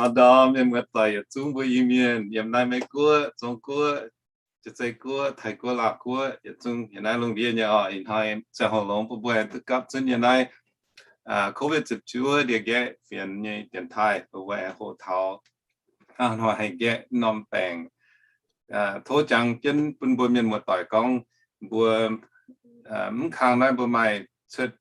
Aa, ndorm mienh muoz-doic yietc zungv mbuo Iu-Mienh yiem naaiv Meiv-Guoqv, Zong-Guoqv, Jaav-Zei Guoqv, Taiv-Guoqv, Laauv-Guoqv, yietc zungv yiem naaiv lungh ndiev nyei oc. Ih hnoi ziangh hoc longx bun mbuo aengx duqv gapv zunv yiem naaiv COVID ziepc juov ndie-nqaeqv fienx nyei dienx taaih bun mbuo aengx hoqc taux hnoi haiz nqaeqv norm baengc. Tov jangx jienv bun mbuo mienh muoz-doic gorngv mbuo mv kang naaiv mbuo maaih cuotv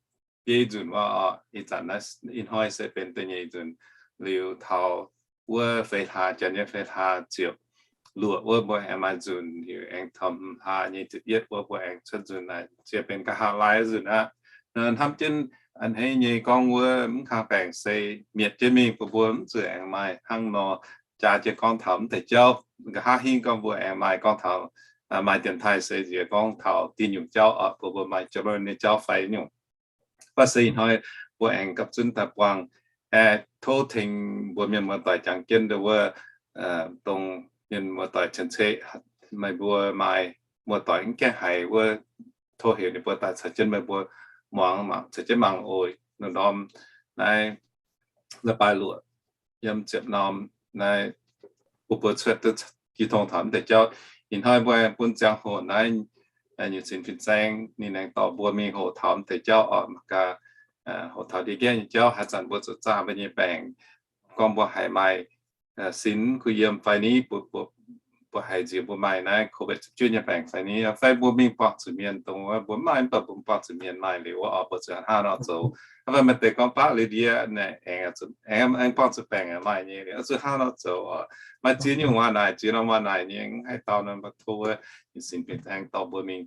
biei nzunc wuov oc. Ih zanc naaiv ih hnoi se benx da'nyeic nzunc liuz taux wuov feix hlaax, janx nyei feix hlaax ziepc luoqc wuov mbuo aengx maaih nzunc, liuz aengx taux hmz hlaax nyei ziepc yietv wuov mbuo aengx cuotv nzunc naaic, ziouc benx nqa'haav laai nzunc aqv. Hnamv jienv a'hneiv nyei gorngv wuov mv kang baengc se mietc jienv mingh bun mbuo mv zuqc aengx maaih hnangv nor jaa jienv gorngv taux mv deix jauv. Nqa'haav hingv gorngv mbuo aengx maaih gorngv taux, maaih dienx taaih se nziex gorngv taux diuh nyungc jauv oc, bun mbuo maaih jauv nyei jauv fai nyungc. Mv baac se ih hnoi mbuo aengx gapv zunv daaih buangh, aeqv, tov tengx mbuo mienh muoz-doic jangx jienv ndau wuov, dongh mienh muoz-doic cien-ceqv, meih mbuo maaih muoz-doic mv gaengh haiz wuov, tov heuc ninh mbuo daaih caux jienv meih mbuo muangx, mangc, caux jienv mangc oc. Norm-norm naaiv leiz-baaix luoqc yiem ziepc norm naaiv bun mbuo cuotv duqv jiu tong taux mv deix jauv. Ih hnoi mbuo bun ziangh hoc naaiv nyei sin fin-saeng ninh aengx dorh mbuo mingh hoqc taux mv deix jauv oc. Mangc gaax, hoqc taux ndie-nqaeqv nyei jauv, haaix zanc mbuo zuqc zaah mbuo nyei baengc, gorngv mbuo haiz maaih sin kuh yiem fai ni, mbuo haiz nziex mbuo maaih naaiv COVID ziepc juov nyei baengc fai ni, fai mbuo mingh buangh zuqc mienh dongh wuov mbuo maaih, mv baac mbuo buangh zuqc mienh maaih liuz wuov oc, mbuo zuqc hnangv nor zoux. Mv baac maaih deix gorngv baav liuz ndie aengx, aengx buangh zuqc baengc maaih nyei liuz zuqc hnangv nor zoux oc. Maaih ziex nyungc waac naaic, ziex norm waac naaic nyei, mv haih dau nor mbuo tov wuov nyei sin fin-saeng dorh mbuo mingh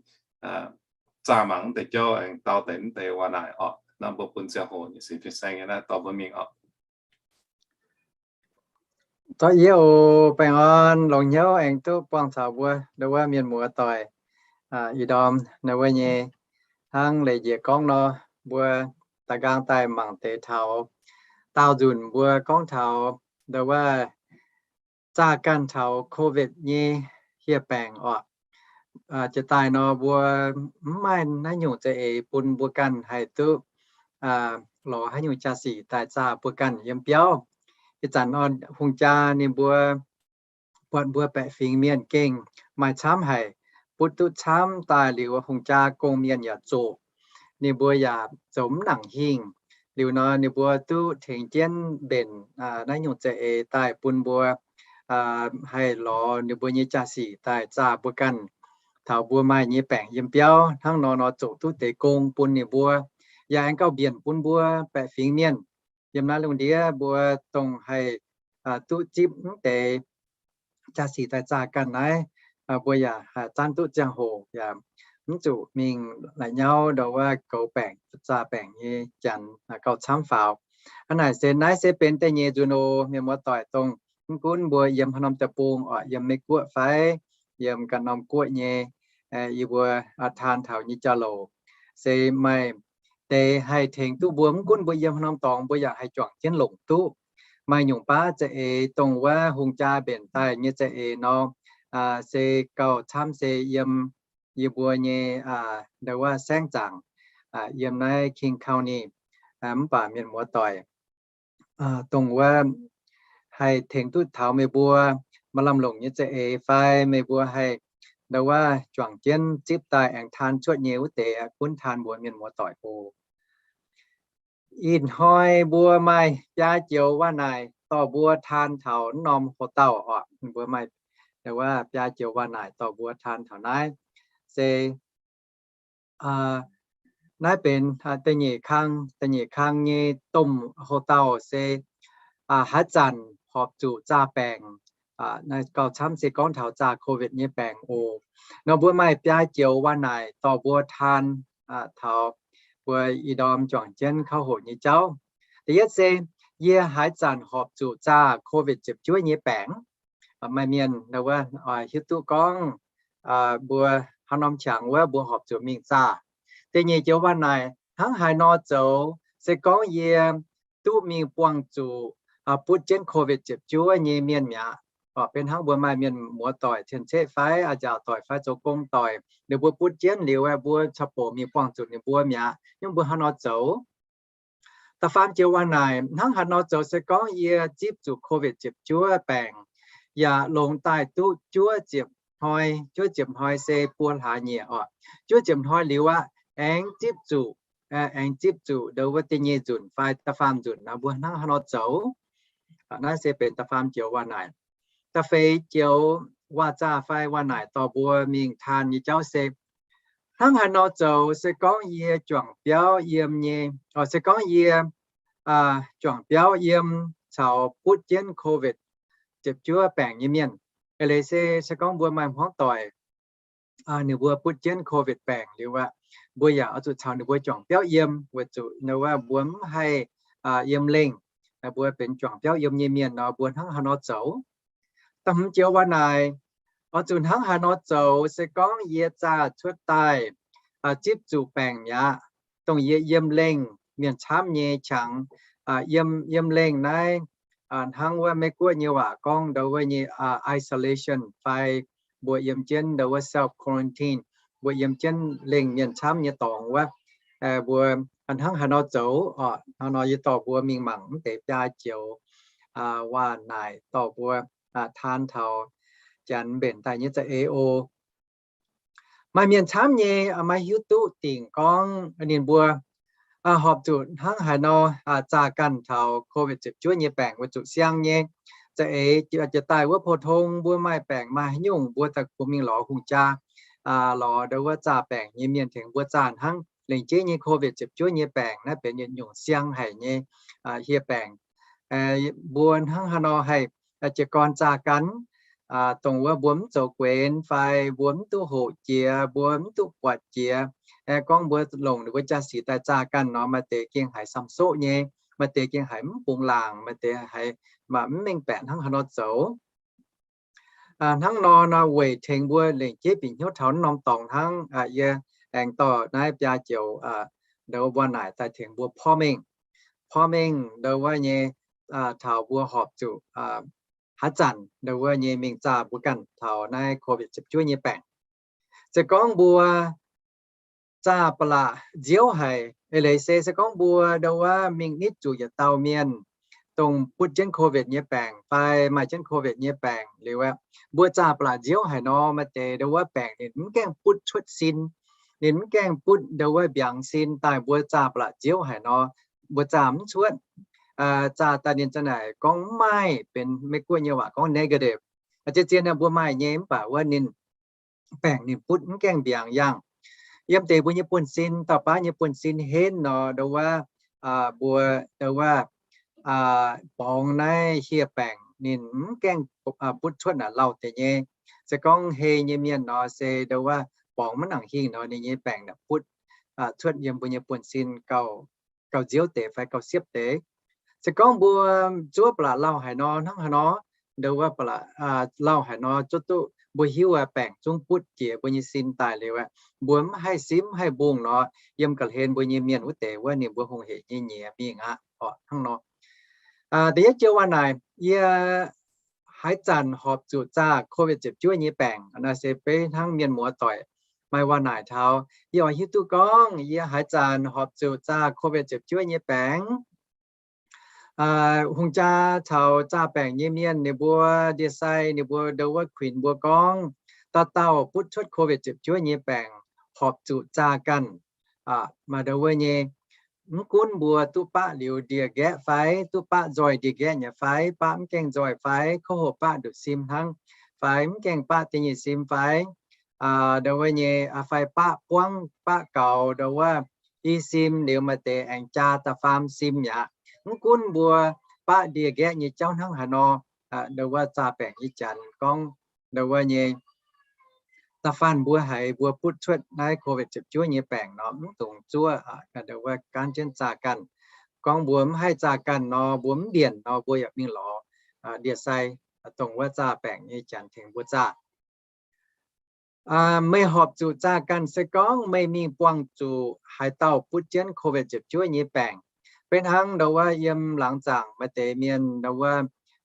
zaah mangc mv deix jauv, aengx dau deix mv deix waac naaic oc. Nor mbuo bun ziangh hoc nyei sin fin-saeng nyei naaiv dorh mbuo mingh oc. Zorqv yie oc. Baengh orn longx hnyouv aengx duqv buangh caux mbuo ndau wuov mienh muoz-doic ih ndorm ndau wuov nyei. Hnangv leiz njiec gorngv nor, mbuo da'nqaang daaih mangc deix taux daauh nzunc mbuo gorngv taux ndau wuov zaah ganh taux COVID nyei hieh baengc oc. Jiex daaih nor mbuo mv maaih naaiv nyungc za'eix bun mbuo ganh haih duqv lorz haaix nyungc jaa-sic daaih zaah mbuo ganh yiem biauv. Ih zanc hungh jaa ninh mbuo buatc mbuo baeqc fingx mienh gengh maaih camv haic, butv duqv camv daaih liuz, hungh jaa gong-mienh yaac zoqc, ninh mbuo yaac zoux mv nangc hingh. Liuz nor ninh mbuo duqv tengx jienv mbenc naaiv nyungc za'eix daaih bun mbuo haih lorz ninh mbuo nyei jaa-sic daaih zaah mbuo ganh taux mbuo maaih nyei baengc yiem biauv. Hnangv nor nor zoqc duqv deix gong bun ninh mbuo, yaac aengx gauh mbienc bun mbuo baeqc fingx mienh yiem naaiv lungh ndiev mbuo dongh haih duqv zipv mv deix jaa-sic daaih zaah ganh naaiv, mbuo yaac zanv duqv ziangh hoc yaac mv zuqc mingh la'nyauv ndau wuov goux baengc, zaah baengc nyei janx gauh camv faaux. Hnangv naaic se naaiv se benx da'nyeic nzunc oc, mienh muoz-doic, dongh mv gunv mbuo yiem haaix norm deic-bung oc, yiem Meiv-Guoqv fai yiem ganh norm guoqv nyei, yie mbuo taan taux nyei jauv-louc se maaih deix haih tengx duqv mbuo. Mv gunv mbuo yiem haaix norm dorngx, mbuo yaac haih juangc jienv longc duqv. Maaih nyungc baav za'eix dongh wuov hungh jaa mbenc daaih nyei za'eix nor, se gauh camv se yiem yie mbuo nyei ndau wuov saengv zaangc, yiem naaiv King County. Mv baac mienh muoz-doic, dongh wuov haih tengx duqv taux meih mbuo maaih lamh longc nyei za'eix fai meih mbuo haih ndau wuov juangc jienv zipv daaih aengx taan cuotv nyei wuov deix, gunv taan mbuox mienh muoz-doic oc. Ih hnoi mbuo maaih biaa joux waac naaic dorh mbuo taan taux norm hoc-dauh oc. Mbuo maaih ndau wuov biaa joux waac naaic dorh mbuo taan taux naaiv. Se naaiv benx da'nyeic kang, da'nyeic kang nyei domh hoc-dauh se haaix zanc horpc zuqc zaah baengc. Naaiv gauh camv se gorngv taux zaah COVID nyei baengc oc. Nor mbuo maaih biaa joux waac naaic dorh mbuo taan taux mbuo ih ndorm juangc jienv kauv hoc nyei jauv. Da'yietv se, yie haaix zanc horpc zuqc zaah COVID ziepc juov nyei baengc? Maaih mienh ndau wuov hiuv duqv gorngv mbuo haaix norm qangx wuov mbuo horpc zuqc mingh zaah. Da'nyeic joux waac naaic, hnangv haaix nor zoux se gorngv yie duqv mingh buangh zuqc butv jienv COVID ziepc juov nyei mienh mi'aqv. Benx hnangv mbuo maaih mienh muoz-doic cien-ceqv fai a'nziaauc doic fai zoux gong doic, ninh mbuo butv jienv liuz, mbuo caux bouc mingh buangh zuqc ninh mbuo mi'aqv. Nyungc mbuo haaix nor zoux? Da'faam joux waac naaic, hnangv haaix nor zoux se gorngv yie zipv zuqc COVID ziepc juov baengc yaac longx daaih duqv juov ziepc hnoi, juov ziepc hnoi se buo hlaax nyieqc oc. Juov ziepc hnoi liuz aqv, aengx zipv zuqc, aengx zipv zuqc ndo wuov da'nyeic nzunc fai da'faam nzunc nor, mbuo hnangv haaix nor zoux? Naaiv se benx da'faam joux waac naaic. Da'feix joux waac zaah fai waac naaic dorh mbuo mingh taan nyei jauv se, hnangv haaix nor zoux se gorngv yie juangc biauv yiem nyei, se gorngv yie juangc biauv yiem caux butv jienv COVID ziepc juov baengc nyei mienh. Eix leiz se, se gorngv mbuo maaih hmuangv doic, ninh mbuo butv jienv COVID baengc liuz aqv, mbuo yaac oix zuqc caux ninh mbuo juangc biauv yiem, weic zuqc ndo wuov mbuo mv haih yiem lengh, mbuo benx juangc biauv yiem nyei mienh nor, mbuo hnangv haaix nor zoux? Da'hmz joux waac naaic, oix zuqc hnangv haaix nor zoux se gorngv yie zaah cuotv daaih zipv zuqc baengc mi'aqv, dongh yie yiem lengh mienh camv nyei qangx, yiem, yiem lengh naaiv, hnangv wuov Meiv-Guoqv nyei waac gorngv ndo wuov nyei isolation fai mbuo yiem jienv ndo wuov self quarantine, mbuo yiem jienv lengh mienh camv nyei dorngx wuov, mbuo hnangv haaix nor zoux oc? Hnangv nor yie dorh mbuo mingh mangc mv deix biaa joux waac naaic dorh mbuo taan taux janx mbenc daaih nyei za'eix oc. Maaih mienh camv nyei maiv hiuv duqv dingc gorngv ninh mbuo horpc zuqc hnangv haaix nor zaah ganh taux COVID ziepc juov nyei baengc, weic zuqc siang nyei za'eix jiex daaih wuov pou-tong mbuo maaih baengc maaih haaix nyungc mbuo daaih kungx mingh lorz hungh jaa, lorz ndo wuov zaah baengc nyei mienh tengx mbuo zaah hnangv. Lengc jeiv nyei COVID ziepc juov nyei baengc naaiv benx yietc nyungc siang haic nyei hieh baengc. Mbuo hnangv haaix nor haih jiez gorn zaah ganh, dongh wuov mbuo mv zoux guenx fai mbuo mv duqv hoqc jiex, mbuo mv duqv buatc jiex, gorngv mbuo longc ninh mbuo jaa-sic daaih zaah ganh nor, maaih deix gengh haiz samx-soqv nyei, maaih deix gengh haiz mv bungx laangc, maaih deix haiz mv mengh baeqc hnangv haaix nor zoux. Hnangv nor nor weic tengx mbuo lengc jeiv bieqc hnyouv taux norm dorngx hnangv, yie aengx dorh naaiv biaa joux ndo wuov waac naaic daaih tengx mbuo porv mengh, porv mengh ndo wuov nyei taux mbuo horpc zuqc haaix zanc ndo wuov nyei mingh zaah mbuo ganh taux naaiv COVID ziepc juov nyei baengc. Se gorngv mbuo zaah ba'laqc nziouv haic, eix leiz se, se gorngv mbuo ndo wuov mingh nitv zuqc yietc dauh mienh, dongh butv jienv COVID nyei baengc fai maaih jienv COVID nyei baengc liuz aqv, mbuo zaah ba'laqc nziouv haic nor, maaih deix ndo wuov baengc ninh mv gaengh butv cuotv sin, ninh mv gaengh butv ndo wuov mbiaangx sin daaih, mbuo zaah ba'laqc nziouv haic nor, mbuo zaah mv cuotv. Zaah daaih ninh za'naaic gorngv mv maaih, benx Meiv-Guoqv nyei waac gorngv negative. Zien-zien mbuo maaih nyei, mv baac wuov ninh baengc ninh butv mv gaengh mbiaangx yangh. Yiem deix mbuo nyei buonv-sin, dauh baav nyei buonv-sin henv nor, ndo wuov mbuo ndo wuov borngz naaiv hieh baengc ninh mv gaengh butv cuotv naaic lauh deix nyei. Se gorngv hei nyei mienh nor se ndo wuov borngz maiv nangc hingh nor ninh nyei baengc naaic butv cuotv yiem mbuo nyei buonv-sin gauh nziouv deix fai gauh siepv deix. Se gorngv mbuo zuov ba'laqc lauh haic nor, hnangv haaix nor, ndo wuov ba'laqc lauh haic nor, zuov duqv mbuo hiuv aqv, baengc zungv butv jiex mbuo nyei sin daaih liuz aqv, mbuo mv haih simv mv haih mbungh nor, yiem ga'hlen mbuo nyei mienh wuov deix wuov ninh mbuo hungh heic nyei nyiex mingh aqv oc. Hnangv nor, da'yietv joux waac naaic, yie haaix zanc horpc zuqc zaah COVID ziepc juov nyei baengc, naaiv se beiv hnangv mienh muoz doic maaih waac naaic taux, yie oix hiuv duqv gorngv yie haaix zanc horpc zuqc zaah COVID ziepc juov nyei baengc. Hungh jaa caux zaah baengc nyei mienh ninh mbuo, ndie-sai ninh mbuo ndo wuov kuinx mbuo gorngv, dauh dauh butv cuotv COVID ziepc juov nyei baengc horpc zuqc zaah ganh. Maaih ndo wuov nyei, mv gunv mbuo duqv baqv liuz ndie-nqaeqv fai, duqv baqv nzoih ndie-nqaeqv nyei fai, baqv mv gaengh nzoih fai, kouv hoqc baqv nduqc sim hnangv, fai mv gaengh baqv da'nyeic sim fai, ndo wuov nyei, fai baqv buangv baqv gaux ndo wuov i sim liuz maaih deix aengx jaa da'faam sim mi'aqv. Mv gunv mbuo baqv ndie-nqaeqv nyei jauv hnangv haaix nor, ndo wuov zaah baengc nyei janx gorngv ndo wuov nyei, da'faanh mbuo haiz mbuo butv cuotv naaiv COVID ziepc juov nyei baengc nor, mv dungx zuov, ndo wuov gaanv jienv zaah ganh. Gorngv mbuo mv haih zaah ganh nor, mbuo mv mbienc nor, mbuo yaac mingh lorz ndie-sai, dongh wuov zaah baengc nyei janx tengx mbuo zaah. Meih horpc zuqc zaah ganh se gorngv meih mingh buangh zuqc haaix dauh butv jienv COVID ziepc juov nyei baengc. Beiv hnangv ndo wuov yiem laangz zaangc maaih deix mienh ndo wuov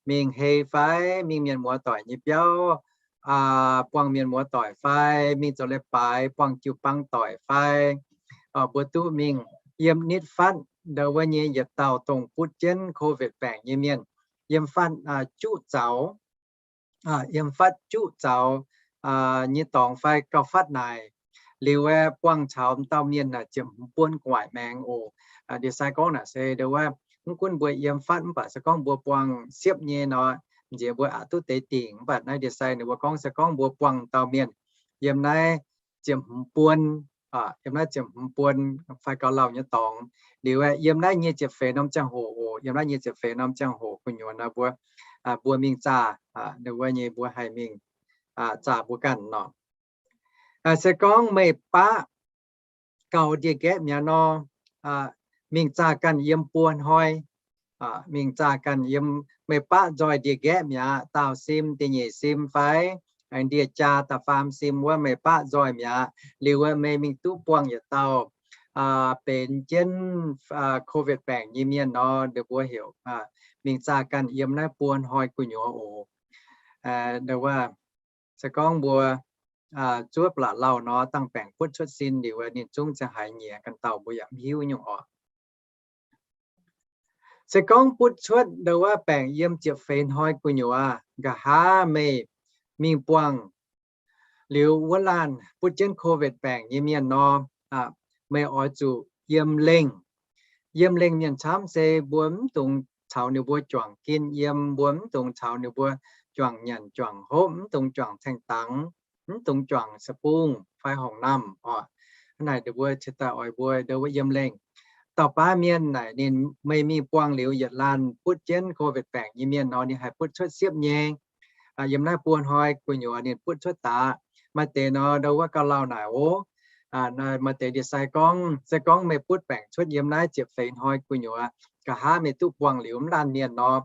mingh hei fai mingh mienh muoz doic nyei biauv, buangh mienh muoz doic fai mingh zoux leiz-baaix buangh jiu-baang doic fai, mbuo duqv mingh yiem nitv fatv, ndau wuov nyei yietc dauh dongh butv jienv COVID baengc nyei mienh, yiem fatv juqv zaux, yiem fatv juqv zaux nyei dorngx fai gauh fatv naaic, liuz aeqv, buangh caux m'dauh mienh naaic ziepc hmz buon gu'nguaaic maengx oc. Ndie-sai gorngv naaic se ndau wuov, mv gunv mbuo yiem fatv mv baac se gorngv mbuo buangh siepv nyei nor, m'nziex mbuo aqc duqv deix dingc. Mv baac naaiv ndie-sai ninh mbuo gorngv se gorngv mbuo buangh dauh mienh yiem naaiv ziepc hmz buon, yiem naaiv ziepc hmz buon fai gauh lauh nyei dorngx, liuz aeqv, yiem naaiv nyei ziepc feix norm ziangh hoc oc, yiem naaiv nyei ziepc feix norm ziangh hoc gu'nyuoz nor mbuo, mbuo mingh zaah, ndau wuov nyei mbuo haih mingh zaah mbuo ganh nor. Se gorngv meih baqv gaux ndie-nqaeqv mi'aqv nor, mingh zaah ganh yiem buo hnoi, mingh zaah ganh yiem, meih baqv nzoih ndie-nqaeqv mi'aqv, daauh sim, da'nyeic sim fai ndie-jaa da'faam sim wuov meih baqv nzoih mi'aqv, liuz wuov meih mingh duqv buangh yietc dauh benx jienv COVID baengc nyei mienh nor, ninh mbuo heuc mingh zaah ganh yiem naaiv buo hnoi gu'nyuoz oc. Ndau wuov, se gorngv mbuo zuov ba'laqc lauh nor, dangh baengc butv cuotv sin liuz, ninh zungv ziangh haaix nyiex ganh dauh mbuo yaac mv hiuv nyungc oc. Se gorngv butv cuotv ndau wuov baengc yiem ziepc feix hnoi gu'nyuoz, nqa'haav meih mingh buangh liuz wuov laanh butv jienv COVID baengc nyei mienh nor, meih oix zuqc yiem lengh. Yiem lengh mienh camv se mbuo mv dungx caux ninh mbuo juangc gin yiem, mbuo mv dungx caux ninh mbuo juangc nyanc juangc hopv, mv dungx juangc caeng dangx, mv dungx juangc sa'bung fai horngc namh oc. Hnangv naaic ninh mbuo cingx daaih oix mbuo ndau wuov yiem lengh. Dauh baav mienh naaic ninh, meih mingh buangh liuz yietc laanh butv jienv COVID baengc nyei mienh nor, ninh haih butv cuotv siepv nyei. Yiem naaiv buo hnoi gu'nyuoz ninh butv cuotv daqc. Maaih deix nor ndau wuov gauh lauh naaic oc. Maaih deix ndie-sai gorngv, se gorngv meih butv baengc cuotv yiem naaiv ziepc feix hnoi gu'nyuoz, nqa'haav meih duqv buangh liuz mv laanh mienh nor,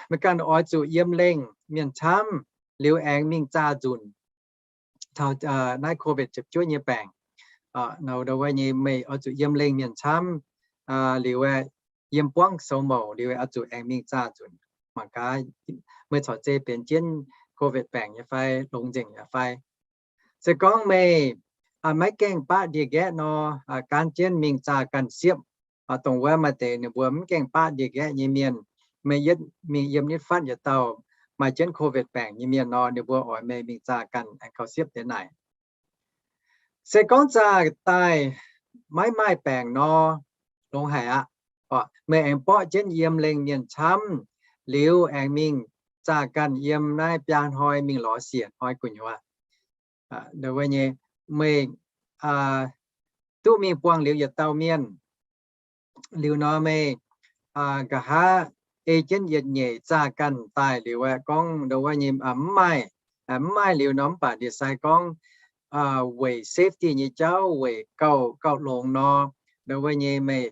meih ganh oix zuqc yiem lengh mienh camv liuz aengx mingh zaah nzunc taux naaiv COVID ziepc juov nyei baengc. Ndau wuov nyei meih oix zuqc yiem lengh mienh camv liuz, yiem buangv sou mouc liuz oix zuqc aengx mingh zaah nzunc. Mangc gaax, meih corc zeiz benx jienv COVID baengc nyei fai, longx nzengc nyei fai. Se gorngv meih maiv gaengh baqv ndie-nqaeqv nor, gan jienv mingh zaah ganh siepv. Dongh wuov maaih deix ninh mbuo mv gaengh baqv ndie-nqaeqv nyei mienh, meih yietv mingh yiem nitv fatv yietc dauh maaih jienv COVID baengc nyei mienh nor, ninh mbuo oix meih mingh zaah ganh aengx gauh siepv deix naaic. Se gorngv zaah daaih maiv maaih baengc nor, longx haic aqv. Meih aengx borqv jienv yiem lengh mienh camv liuz aengx mingh zaah ganh yiem naaiv biaa hnoi mingh lorz siec hnoi gu'nyuoz. Ndau wuov nyei meih duqv mingh buangh liuz yietc dauh mienh liuz nor meih nqa'haav ei jienv yietc nyeic zaah ganh daaih liuz aeqv, gorngv ndau wuov nyei mv maaih, mv maaih liuz nor mv baac ndie-sai gorngv weic safety nyei jauv, weic gauh, gauh longx nor, ndau wuov nyei meih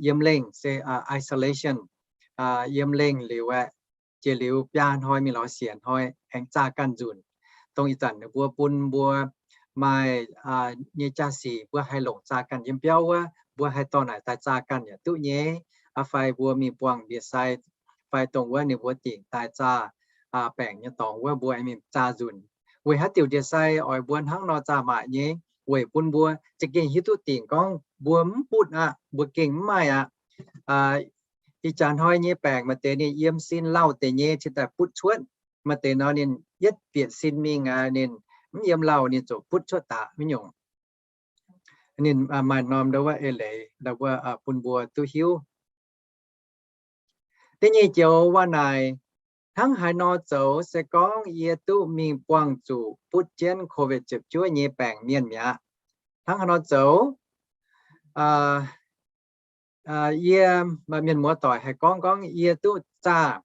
yiem lengh se isolation, yiem lengh liuz aeqv, jiex liuz biaa hnoi mingh lorz siec hnoi aengx zaah ganh nzunc. Dongh ih zanc ninh mbuo bun mbuo maaih nyei jaa-sic mbuo haih longc zaah ganh yiem biauv wuov, mbuo haih dorh naaic daaih zaah ganh yaac duqv nyei. Aa fai mbuo mingh buangh ndie-sai fai dongh wuov ninh mbuo dingc daaih zaah baengc nyei dorngx wuov mbuo aengx mingh zaah nzunc. Weic haaix diuc ndie-sai oix mbuo hnangv nor zaah maaic nyei? Weic bun mbuo za'gengh hiuv duqv dingc gorngv mbuo mv butv aqv, mbuo gengh mv maaih aqv. Ih jaax hnoi nyei baengc maaih deix ninh yiem sin lauh deix nyei cingx daaih butv cuotv. Maaih deix nor ninh yietv bieqc sin mingh aqv, ninh mv yiem lauh ninh ziouc butv cuotv daqc miv nyungc. Ninh maaih norm ndau wuov eix leiz ndau wuov bun mbuo duqv hiuv. Da'nyeic joux waac naaic, hnangv haaix nor zoux se gorngv yie duqv mingh buangh zuqc butv jienv COVID ziepc juov nyei baengc mienh mi'aqv? Hnangv haaix nor zoux? Yie, mienh muoz doic haih gorngv, gorngv yie duqv zaah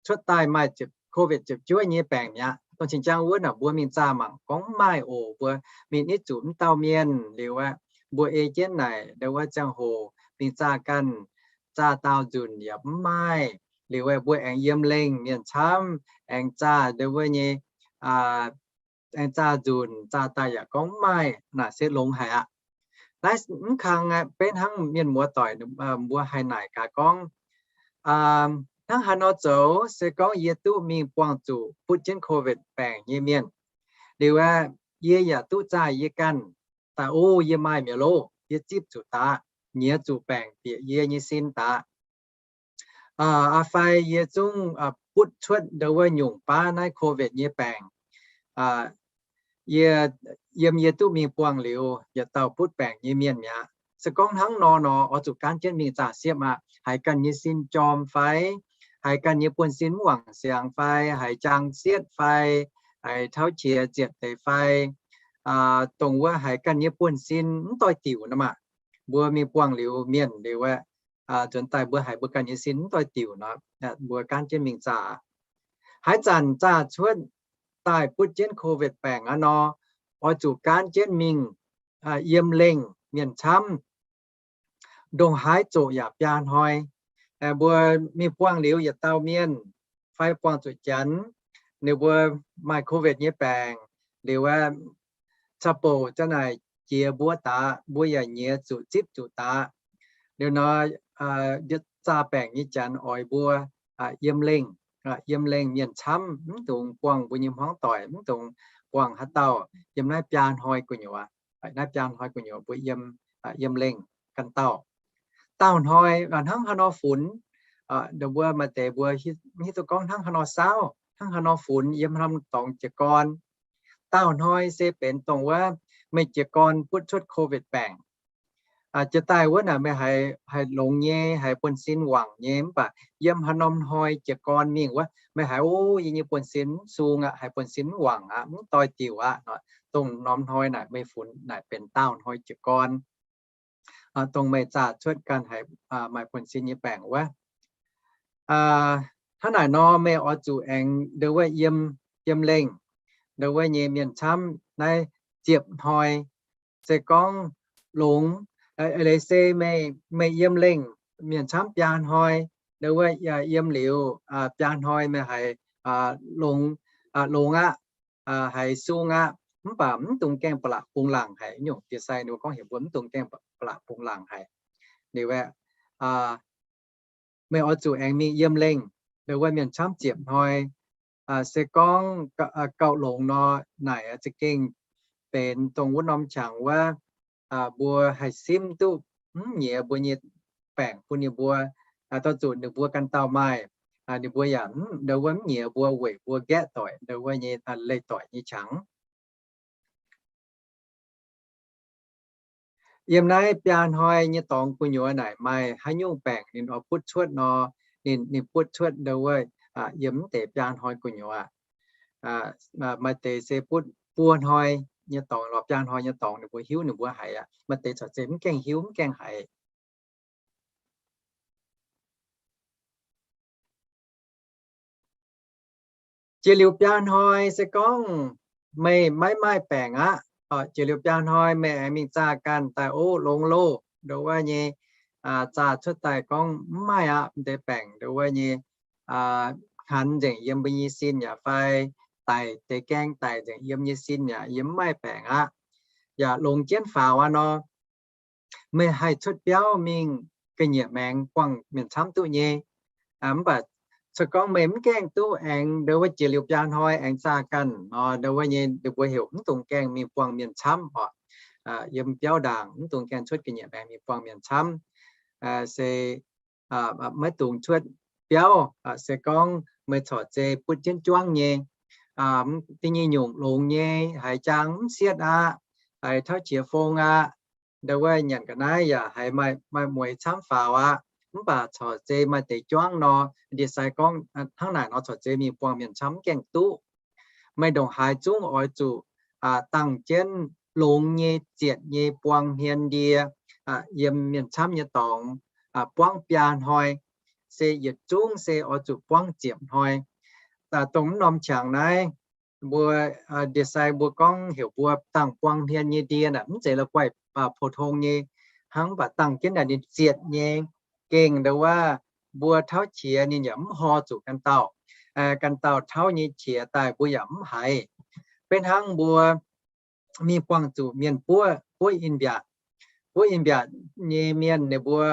cuotv daaih maaih COVID ziepc juov nyei baengc mi'aqv. Dongh cing-jang wuov naaic mbuo mingh zaah mangc gorngv mv maaih oc. Mbuo mingh nitv zuqc mv dauh mienh liuz aeqv, mbuo ei jienv naaic ndau wuov ziangh hoc mingh zaah ganh, zaah daauh nzunc yaac mv maaih. Liuz aeqv, mbuo aengx yiem lengh mienh camv aengx zaah ndau wuov nyei, aengx zaah nzunc, zaah daaih yaac gorngv mv maaih. Naaic se longx haic aqv. Naaiv mv kang aqv, beiv hnangv mienh muoz doic mbuo haih naaic gaax gorngv, hnangv haaix nor zoux se gorngv yie duqv mingh buangh zuqc butv jienv COVID baengc nyei mienh, liuz aeqv, yie yaac duqv zaah yie ganh daaih, o, yie maaih mi'aqv loh, yie zipv zuqc daqv. nyiex zuqc baengc bieqc yie nyei sin daaih. Aa, fai yie zungv butv cuotv ndo wuov nyungc baav naaiv COVID nyei baengc. Yie, yiem yie duqv mingh buangh liuz, yietc dauh butv baengc nyei mienh mi'aqv. Se gorngv hnangv nor nor, oix zuqc gaanv jienv mingh zaah siepv aqv. Haiz ganh nyei sin jorm fai, haiz ganh nyei buonv-sin mv wangc siangx fai, haiz jaang sietv fai, haiz tauv qiex zietc deix fai, dongh wuov haiz ganh nyei buonv-sin mv doix-diuc nor maah, mbuo mingh buangh liuz mienh liuz aeqv, nzuonx daaih mbuo haiz mbuo ganh nyei sin mv doix-diuc nor, mbuo gaanv jienv mingh zaah. Haaix zanc zaah cuotv daaih butv jienv COVID baengc aqv nor, oix zuqc gaanv jienv mingh yiem lengh mienh camv, ndongc haaix zoqc yaac biaa hnoi. Mbuo mingh buangh liuz yietc dauh mienh fai buangh zuqc janx, ninh mbuo maaih COVID nyei baengc liuz aeqv, caqv-bouc za'naaic jiex mbuo daaih, mbuo yaac nyiex zuqc zipv zuqc daaih. Liuz nor, zaah baengc nyei janx oix mbuo yiem lengh, yiem lengh mienh camv, mv dungx buangh mbuo nyei hmuangv doic, mv dungx buangh haaix dauh, yiem naaiv biaa hnoi gu'nyuoz. Naaiv biaa hnoi gu'nyuoz mbuo yiem, yiem lengh ganh dauh. Daauh hnoi hnangv haaix nor funx, ndo mbuo maaih deix mbuo hiuv duqv gorngv hnangv haaix nor saauv, hnangv haaix nor funx, yiem haaix norm dorngx jiez gorn. Daauh hnoi se benx dongh wuov meih jiez gorn butv cuotv COVID baengc. Jiex daaih wuov naaic meih haiz, haiz longx nyei, haiz buonv-sin wangc nyei, mv baac yiem haaix norm hnoi jiez gorn mingh wuov, meih haiz, o, yie nyei buonv-sin mv sung aqv, haiz buonv-sin mv wangc aqv, mv doix-diuc aqv. Dongh norm hnoi naaic meih funx naaic benx daauh hnoi jiez gorn, dongh meih zaah cuotv ganh haiz maaih buonv-sin nyei baengc wuov. Hnangv naaic nor meih oix zuqc aengx ndo wuov yiem, yiem lengh ndo wuov nyei mienh camv naaiv ziepc hnoi. Se gorngv longx, leiz se meih, meih yiem lengh mienh camv biaa hnoi, ndo wuov yiem liuz biaa hnoi meih haiz longx, longx aqv, haiz sung aqv, mv baac mv dungx gaengh ba'laqc bungx laangc haic. Nyungc jiex sai ninh mbuo gorngv heuc mbuo mv dungx gaengh ba'laqc bungx laangc haic. Liuz aeqv, meih oix zuqc aengx mingh yiem lengh ndo wuov mienh camv ziepc hnoi. Se gorngv gauh longx nor, naaic za'gengh benx dongh wuov norm qangx wuov, mbuo haih simv duqv mv nyiex mbuo nyei baengc bun ninh mbuo, dorh zuqc ninh mbuo ganh dauh maaih, ninh mbuo yaac ndo wuov mv nyiex mbuo weic mbuo nqaeqv doic ndo wuov nyei leih doic nyei qangx. Yiem naaiv biaa hnoi nyei dorngx gu'nyuoz naaic maaih haaix nyungc baengc ninh oix butv cuotv nor, ninh, ninh butv cuotv ndo wuov yiem mv deix biaa hnoi gu'nyuoz. Maaih deix se butv buo hnoi nyei dorngx lorz biaa hnoi nyei dorngx ninh mbuo hiuv ninh mbuo haiz aqv. Maaih deix corc zeiz mv gaengh hiuv mv gaengh haiz. Jiex liuz biaa hnoi se gorngv meih maiv maaih baengc aqv, jiex liuz biaa hnoi meih aengx mingh zaah ganh daaih, o, longx loh, ndo wuov nyei, zaah cuotv daaih gorngv mv maaih aqv, mv deix baengc ndo wuov nyei, hanx nzengc yiem mbuo nyei sin yaac fai, daic deix gaeng daic nzengc yiem nyei sin yaac yiem mv maaih baengc aqv, yaac longx jienv faaux aqv nor, meih haih cuotv biauv mingh ga'nyiec maengx buangh mienh camv duqv nyei. Mv baac se gorngv meih mv gaengh duqv aengx ndo wuov jiex liuz biaa hnoi aengx zaah ganh nor, ndo wuov nyei ninh mbuo heuc mv dungx gaengh mingh buangh mienh camv oc. Yiem biauv ndaangc mv dungx gaengh cuotv ga'nyiec maengx mingh buangh mienh camv. Se maiv dungx cuotv biauv, se gorngv meih corc zei butv jienv juangv nyei, da'nyeic nyungc longx nyei, haiz jaang mv sietv aqv, haiz tauv qiex fong aqv, ndo wuov nyanc ga'naaiv yaac haiz maaih, maaih mueix camv faaux aqv. Mv baac corc zei maaih deix juangv nor, ndie-sai gorngv hnangv naaic nor corc zei mingh buangh mienh camv mv gaengh duqv. Meih ndongc haaix zungv oix zuqc dangh jienv longx nyei zietc nyei buang hmien ndie yiem mienh camv nyei dorngx buangv biaa hnoi, se yietc zungv se oix zuqc buangv ziepc hnoi. Dongh mv norm qangx naaiv, mbuo ndie-sai mbuo gorngv heuc mbuo dangh buang hmien nyei ndie naaic mv zeiz la'guaih pou-tong nyei hnangv, mv baac dangh jienv naaic ninh zietc nyei gengh ndo wuov mbuo tauv qiex ninh yaac mv hor zuqc ganh dauh, ganh dauh tauv nyei qiex daaih mbuo yaac mv haiz. Beiv hnangv mbuo mingh buangh zuqc mienh buov, buov in-mbiatc, buov in-mbiatc nyei mienh ninh mbuo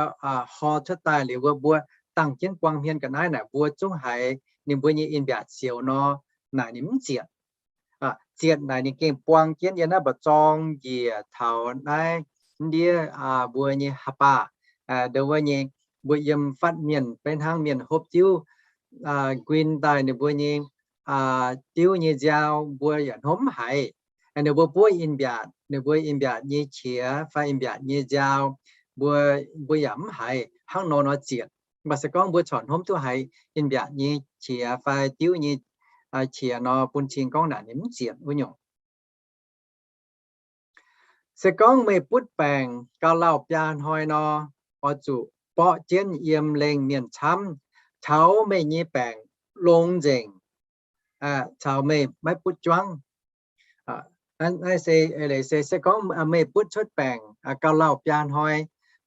hor cuotv daaih liuz wuov mbuo dangh jienv buang hmien ga'naaiv naaic mbuo zungv haiz ninh mbuo nyei in-mbiatc sioux nor, naaic ninh mv zietc. Zietc naaic ninh gengh buang jienv yiem naaiv mba'zorng njiec taux naaiv ndiev mbuo nyei haaix baah, Ndongc wuov nyei, mbuo yiem fatv mienh fai hnangv mienh hopv diuv, nquin daaih ninh mbuo nyei diuv nyei nziaaux mbuo yaac hnomv mv haiz. Ninh mbuo buov in-mbiatc, ninh mbuo in-mbiatc nyei qiex fai in-mbiatc nyei nziaaux, mbuo, mbuo yaac mv haiz hnangv nor nor zietc. Mv baac se gorngv mbuo corc hnomv duqv haiz in-mbiatc nyei qiex fai diuv nyei qiex nor, bun cing gorngv naaic ninh mv zietc wuov nyungc. Se gorngv meih butv baengc gauh lauh biaa hnoi nor, oix zuqc borqv jienv yiem lengh mienh camv taux meih nyei baengc longx nzengc, caux meih maiv butv juangv. Naaiv se, se gorngv meih butv cuotv baengc gauh lauh biaa hnoi,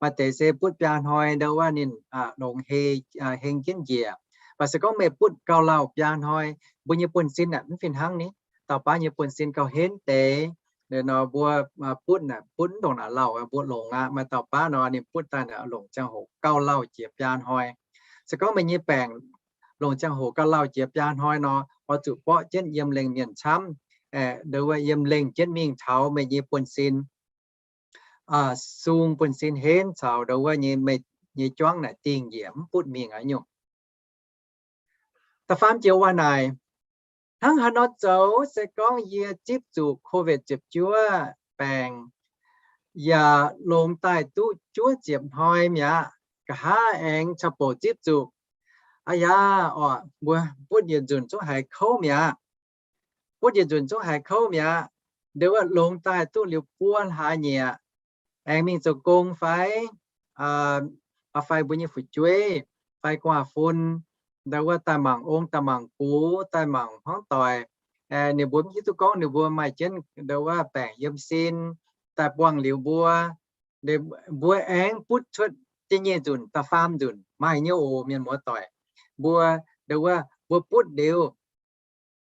maaih deix se butv biaa hnoi ndongc wuov ninh longx hei, heng jienv njiec. Mv baac se gorngv meih butv gauh lauh biaa hnoi, mbuo nyei buonv-sin naaic mv fih hnangv ni. Dauh baav nyei buonv-sin gauh henv deix, nor mbuo butv naaic butv mv ndongc naaic lauh, mbuo longx aqv. Maaih dauh baav nor ninh butv daaih naaic longc ziangh hoc gauh lauh jiex biaa hnoi. Se gorngv meih nyei baengc longc ziangh hoc gauh lauh jiex biaa hnoi nor, oix zuqc borqv jienv yiem lengh mienh camv, ndongc wuov yiem lengh jienv mingh taux meih nyei buonv-sin, sung buonv-sin henv caux ndongc wuov nyei, meih nyei juangv naaic dingh njiec mv butv mingh aqv nyungc. Da'faam joux waac naaic, hnangv haaix nor zoux se gorngv yie zipv zuqc COVID ziepc juov baengc yaac longx daaih duqv juov ziepc hnoi mi'aqv, nqa'haav aengx caux bouc zipv zuqc. Aa yaa, orqc, mbuo butv yietc nzunc zungv haiz kouv mi'aqv. Butv yietc nzunc zungv haiz kouv mi'aqv. Ndongc wuov longx daaih duqv liuz buo hlaax nyieqc, aengx mingh zoux gong fai, fai mbuo nyei fu'jueiv fai gu'nguaaz-fun, ndongc wuov daaih mangc ong, daaih mangc gux, daaih mangc hmuangv doic, ninh mbuo mv hiuv duqv gorngv ninh mbuo maaih jienv ndongc wuov baengc yiem sin daaih buangh liuz mbuo, mbuo aengx butv cuotv da'nyeic nzunc, da'faam nzunc maaih nyei oc, mienh muoz doic. Mbuo ndongc wuov mbuo butv liuz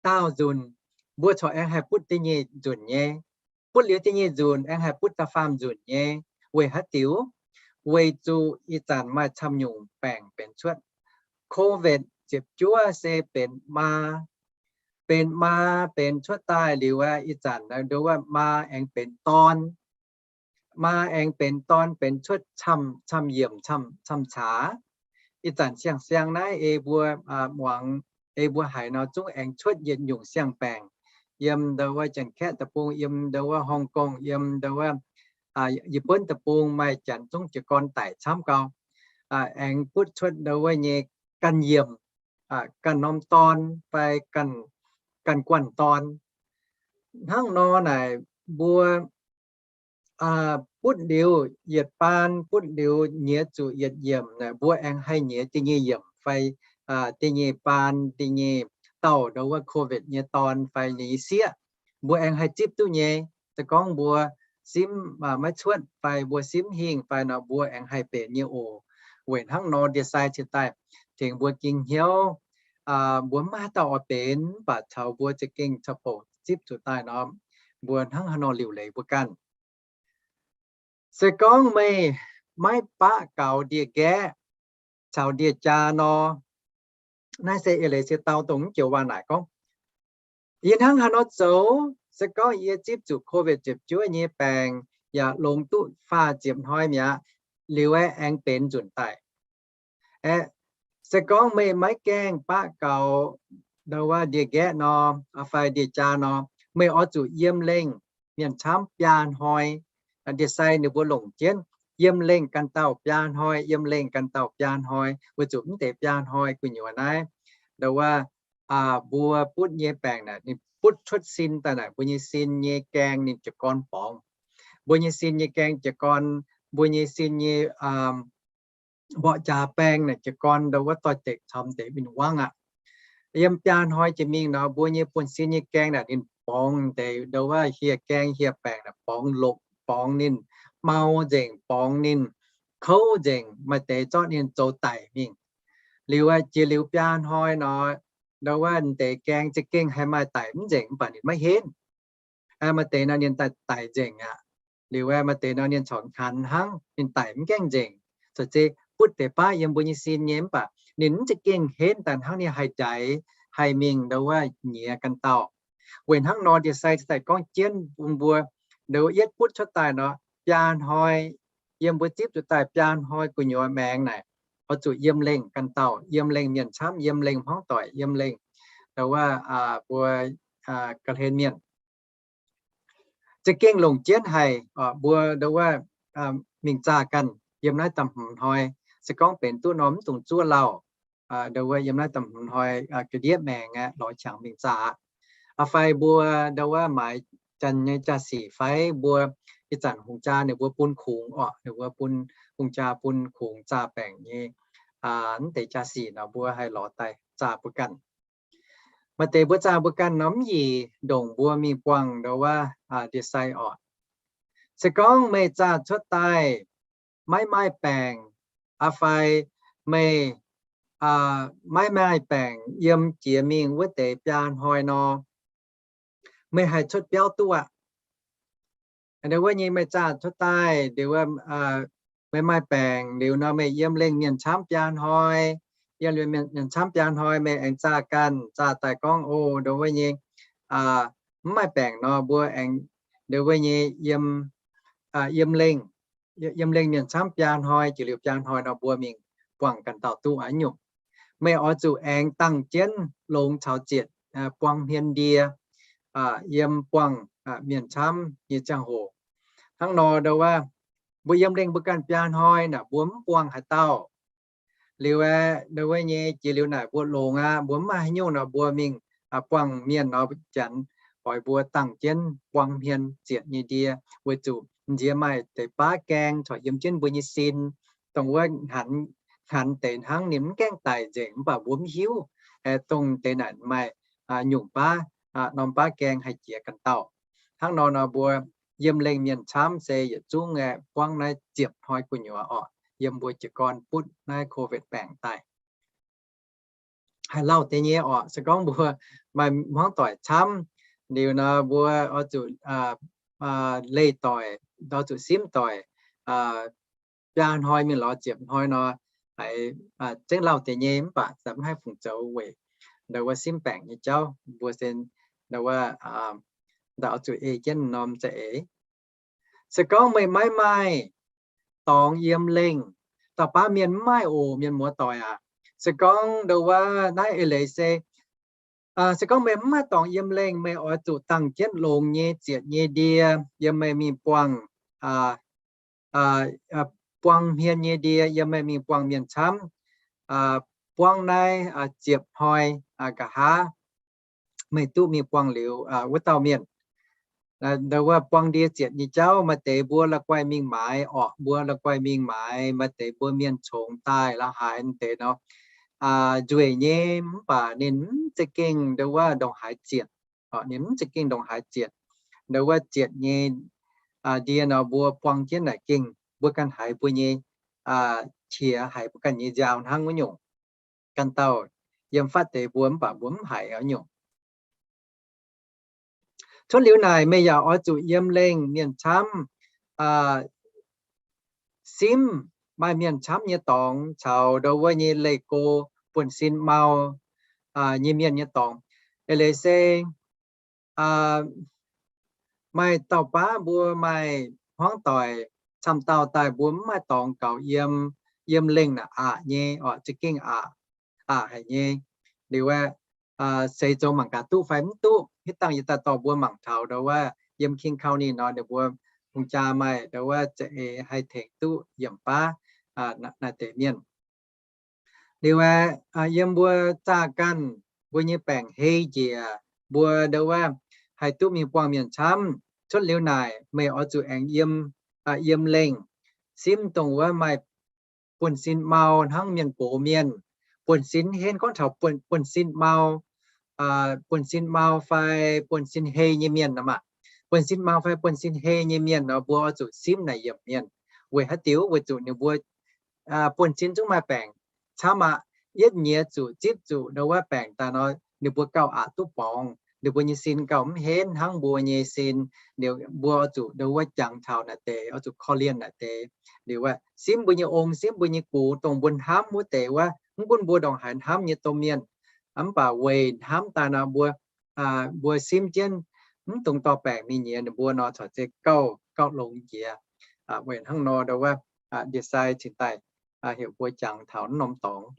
daauh nzunc, mbuo corc aengx haih butv da'nyeic nzunc nyei. Butv liuz da'nyeic nzunc aengx haih butv da'faam nzunc nyei. Weic haaix diuc? Weic zuqc ih zanc maaih camv nyungc baengc benx cuotv. COVID ziepc juov se benx maa, benx maa benx cuotv daaih liuz aqv, ih zanc ndongc wuov maa aengx benx dorn. Maa aengx benx dorn benx cuotv camv, camv yiemc, camv, camv caax. Ih zanc siang-siang naaiv ei mbuo muangx, ei mbuo haiz nor zungv aengx cuotv yietc nyungc siang-baengc yiem ndongc wuov Janx-Kaeqv deic-bung, yiem ndongc wuov Hong Kong, yiem ndongc wuov Yietc Buonv deic-bung, maaih Janx zungv jiez gorn daic camv gau. Aengx butv cuotv ndongc wuov nyei ganh yiemc, ganh norm dorn fai ganh guanh dorn. Hnangv nor naaic mbuo butv liuz yietc baan, butv liuz nyiex zuqc yietc yiemc naaic, mbuo aengx haih nyiex da'nyeic yiemc fai da'nyeic baan, da'nyeic dauh ndongc wuov COVID nyei dorn fai nyei sieqv, mbuo aengx haih zipv duqv nyei. Se gorngv mbuo simv maiv cuotv fai mbuo simv hingh fai nor, mbuo aengx haih benx nyei oc. Weic hnangv nor ndie-sai cingx daaih tengx mbuo ging hnyouv, mbuo mv maaih haaix dauh oix benx, mv baac caux mbuo za'gengh caux bouc zipv zuqc daaih nor, mbuo hnangv haaix nor liuc leiz mbuo ganh. Se gorngv meih maiv baqv gaux ndie-nqaeqv caux ndie-jaa nor, naaiv se eix leiz se dau dongh mv joux waac naaic gorngv, yie hnangv haaix nor zoux, se gorngv yie zipv zuqc COVID ziepc juov nyei baengc yaac longx duqv faah ziepc hnoi mi'aqv, liuz aeqv, aengx benx nzunc daic. Aeqv, se gorngv meih maiv gaengh baqv gaux ndongc wuov ndie-nqaeqv nor, fai ndie-jaa nor, meih oix zuqc yiem lengh mienh camv biaa hnoi. Ndie-sai ninh mbuo longc jienv yiem lengh ganh dauh biaa hnoi, yiem lengh ganh dauh biaa hnoi, weic zuqc mv deix biaa hnoi gu'nyuoz naaiv, ndongc wuov, mbuo butv nyei baengc naaic ninh butv cuotv sin daaih naaic, mbuo nyei sin nyei gaeng ninh jiez gorn borngz. Mbuo nyei sin nyei gaeng jiez gorn, mbuo nyei sin nyei mborqv jaax baeng naaic jiez gorn ndongc wuov doix-dekc caux deix win-wangv aqv. Yiem biaa hnoi jiex mingh nor, mbuo nyei buonv-sin nyei gaeng naaic ninh borngz deix ndongc wuov hieh gaeng hieh baengc naaic borngz lopc, borngz ninh mau nzengc, borngz ninh kouv nzengc, maaih deix zorqv ninh zoux daic mingh. Liuz jiex liuz biaa hnoi nor, ndongc wuov deix gaeng za'gengh haih maaih daic mv nzengc, mv baac ninh maiv henv. Maaih deix nor ninh daic, daic nzengc aqv. Liuz maaih deix nor ninh corc hnaanx hnangv, ninh daic mv gaengh nzengc. Corc zeiz butv deix baav yiem mbuo nyei sin nyei, mv baac ninh mv za'gengh henv daaih hnangv ninh haih njaix, haih mingh ndongc wuov nyiex ganh dauh. Weic hnangv nor ndie-sai daaih gorngv jienv bun mbuo, ndongc wuov yietv butv cuotv daaih nor, biaa hnoi yiem mbuo zipv zuqc daaih biaa hnoi gu'nyuoz maengx naaic, oix zuqc yiem lengh ganh dauh, yiem lengh mienh camv, yiem lengh hmuangv doic, yiem lengh ndau wuov mbuo ga'hlen mienh. Za'gengh longc jienv haic, mbuo ndau wuov mingh zaah ganh yiem naaiv da'hmz hnoi. Se gorngv benx duqv norm mv dungx zuov lauh, ndau wuov yiem naaiv da'hmz hnoi ga'ndiev maengx aqv, lorz qangx mingh zaah aqv. Fai mbuo ndau wuov maaiz janx nyei jaa-sic fai mbuo ih zanc hungh jaa ninh mbuo bun kungx orqc, ninh mbuo bun hungh jaa bun kungx zaah baengc nyei mv deix jaa-sic nor mbuo haih lorz daaih zaah mbuo ganh. Maaih deix mbuo zaah mbuo ganh nor mv yic, ndongc mbuo mingh buangh ndau wuov ndie-sai orqc. Se gorngv meih zaah cuotv daaih maiv maaih baengc, fai meih maiv maaih baengc yiem jiex mingh wuov deix biaa hnoi nor, meih haih cuotv biauv duqv aqv. Ndau wuov nyei meih zaah cuotv daaih, ndau wuov meih maaih baengc liuz nor meih yiem lengh mienh camv biaa hnoi, yiem lengh mienh camv biaa hnoi meih aengx zaah ganh, zaah daaih gorngv, o, ndau wuov nyei mv maaih baengc nor mbuo aengx ndau wuov nyei yiem, yiem lengh, yiem lengh mienh camv biaa hnoi, jiex liuz biaa hnoi nor mbuo mingh buangh ganh dauh duqv aqv nyungc. Meih oix zuqc aengx dangh jienv longx caux zietc buang hmien ndie yiem buangh mienh camv nyei ziangh hoc. Hnangv nor ndau wuov mbuo yiem lengh mbuo ganh biaa hnoi naaic mbuo mv buangh haaix dauh. Liuz aeqv, ndau wuov nyei jiex liuz naaic mbuo longx aqv, mbuo mv maaih haaix nyungc nor mbuo mingh buangh mienh nor, Janx oix mbuo dangh jienv buang hmien zietc nyei ndie, weic zuqc nziex maaih deix baav gaeng corc yiem jienv mbuo nyei sin, dongh wuov hnaanx deix hnangv ninh mv gaengh daic nzengc mv baac mbuo mv hiuv, dongh deix naaic maaih nyungc baav, norm baav gaeng haih jiex ganh dauh. Hnangv nor nor mbuo yiem lengh mienh camv se yietc zungv aeqv buangv naaiv ziepc hnoi gu'nyuoz orqc, yiem mbuo jiez gorn butv naaiv COVID baengc daaih. Haih lauh deix nyei orqc, se gorngv mbuo maaih hmuangv doic camv liuz nor mbuo oix zuqc leih doic, oix zuqc simv doic biaa hnoi mingh lorz ziepc hnoi nor, haiz zengv lauh deix nyei mv baac za'gengh mv haih fungc zoux weic ndau wuov simv baengc nyei jauv mbuo se ndau wuov ndau oix zuqc ei jienv norm za'eix. Se gorngv meih maiv maaih dorngx yiem lengh, dauh baav mienh mv maaih oc, mienh muoz doic aac. Se gorngv ndau wuov naaiv eix leiz se, se gorngv meih mv maaih dorngx yiem lengh, meih oix zuqc dangh jienv longx nyei zietc nyei ndie yiem meih mingh buangh, buang hmien nyei ndie yiem meih mingh buangh mienh camv, buangv naaiv ziepc hnoi nqa'haav meih duqv mingh buangh liuz wuov dauh mienh. Ndau wuov buang ndie zietc nyei jauv maaih deix mbuo la'guaih mingh maaiz orqc, mbuo la'guaih mingh maaiz, maaih deix mbuo mienh congx daaih la'haaix deix nor, nzueic nyei mv baac ninh mv za'gengh ndau wuov ndongc haaix zietc, ninh mv za'gengh ndongc haaix zietc. Ndau wuov zietc nyei ndie nor mbuo buang jienv naaic gengh mbuo ganh haiz mbuo nyei qiex, haiz mbuo ganh nyei nziaaux hnangv wuov nyungc. Ganh dauh yiem fatv deix mbuo mv baac mbuo mv haiz wuov nyungc. Cuotv liuz naaic meih yaac oix zuqc yiem lengh mienh camv simv maaih mienh camv nyei dorngx caux ndau wuov nyei leih go buonv-sin mau nyei mienh nyei dorngx. Eix leiz se maaih dauh baav mbuo maaih hmuangv doic camv dauh daaih mbuo mv maaih dorngx gaux yiem, yiem lengh naaic aqc nyei orqc, za'gengh aqc, aqc haic nyei. Liuz aeqv, seix zoux mangc gaax duqv fai mv duqv. Hitv dangh yie daaih dorh mbuo mangc taux ndau wuov yiem King County nor ninh mbuo hungh jaa maaih ndau wuov za'eix haih tengx duqv yiemc baav naaiv deix mienh. Liuz aeqv, yiem mbuo zaah ganh mbuo nyei baengc hei njiec, mbuo ndau wuov haih duqv mingh buangh mienh camv. Cuotv liuz naaic meih oix zuqc aengx yiem, yiem lengh simv dongh wuov maaih buonv-sin mau hnangv mienh gox mienh. Buonv-sin henv gorngv taux buonv-sin mau, buonv-sin mau fai buonv-sin hei nyei mienh nor maah. Buonv-sin mau fai buonv-sin hei nyei mienh nor mbuo oix zuqc simv naaic yiemc mienh. Weic haaix diuc? Weic zuqc ninh mbuo buonv-sin zungv maaih baengc camv aqv. Yietv nyiex zuqc zipv zuqc ndau wuov baengc daaih nor ninh mbuo gauh aqc duqv borngz, ninh mbuo nyei sin gauh mv henv hnangv mbuo nyei sin. Liuz mbuo oix zuqc ndau wuov jangx taux naaic deix, oix zuqc korv-lienh naaic deix. Liuz aeqv, simv mbuo nyei ong, simv mbuo nyei gux, dongh mbuo hnamv wuov deix wuov, mv gunv mbuo ndongc haaix hnamv nyei domh mienh, mv baac weic hnamv daaih nor mbuo, mbuo simv jienv mv dungx dorh baengc mingh nyiex ninh mbuo nor corc zeiz gauh, gauh longx jiex. Weic hnangv nor ndau wuov Ndie-sai cingx daaih heuc mbuo jangx taux naaiv norm dorngx.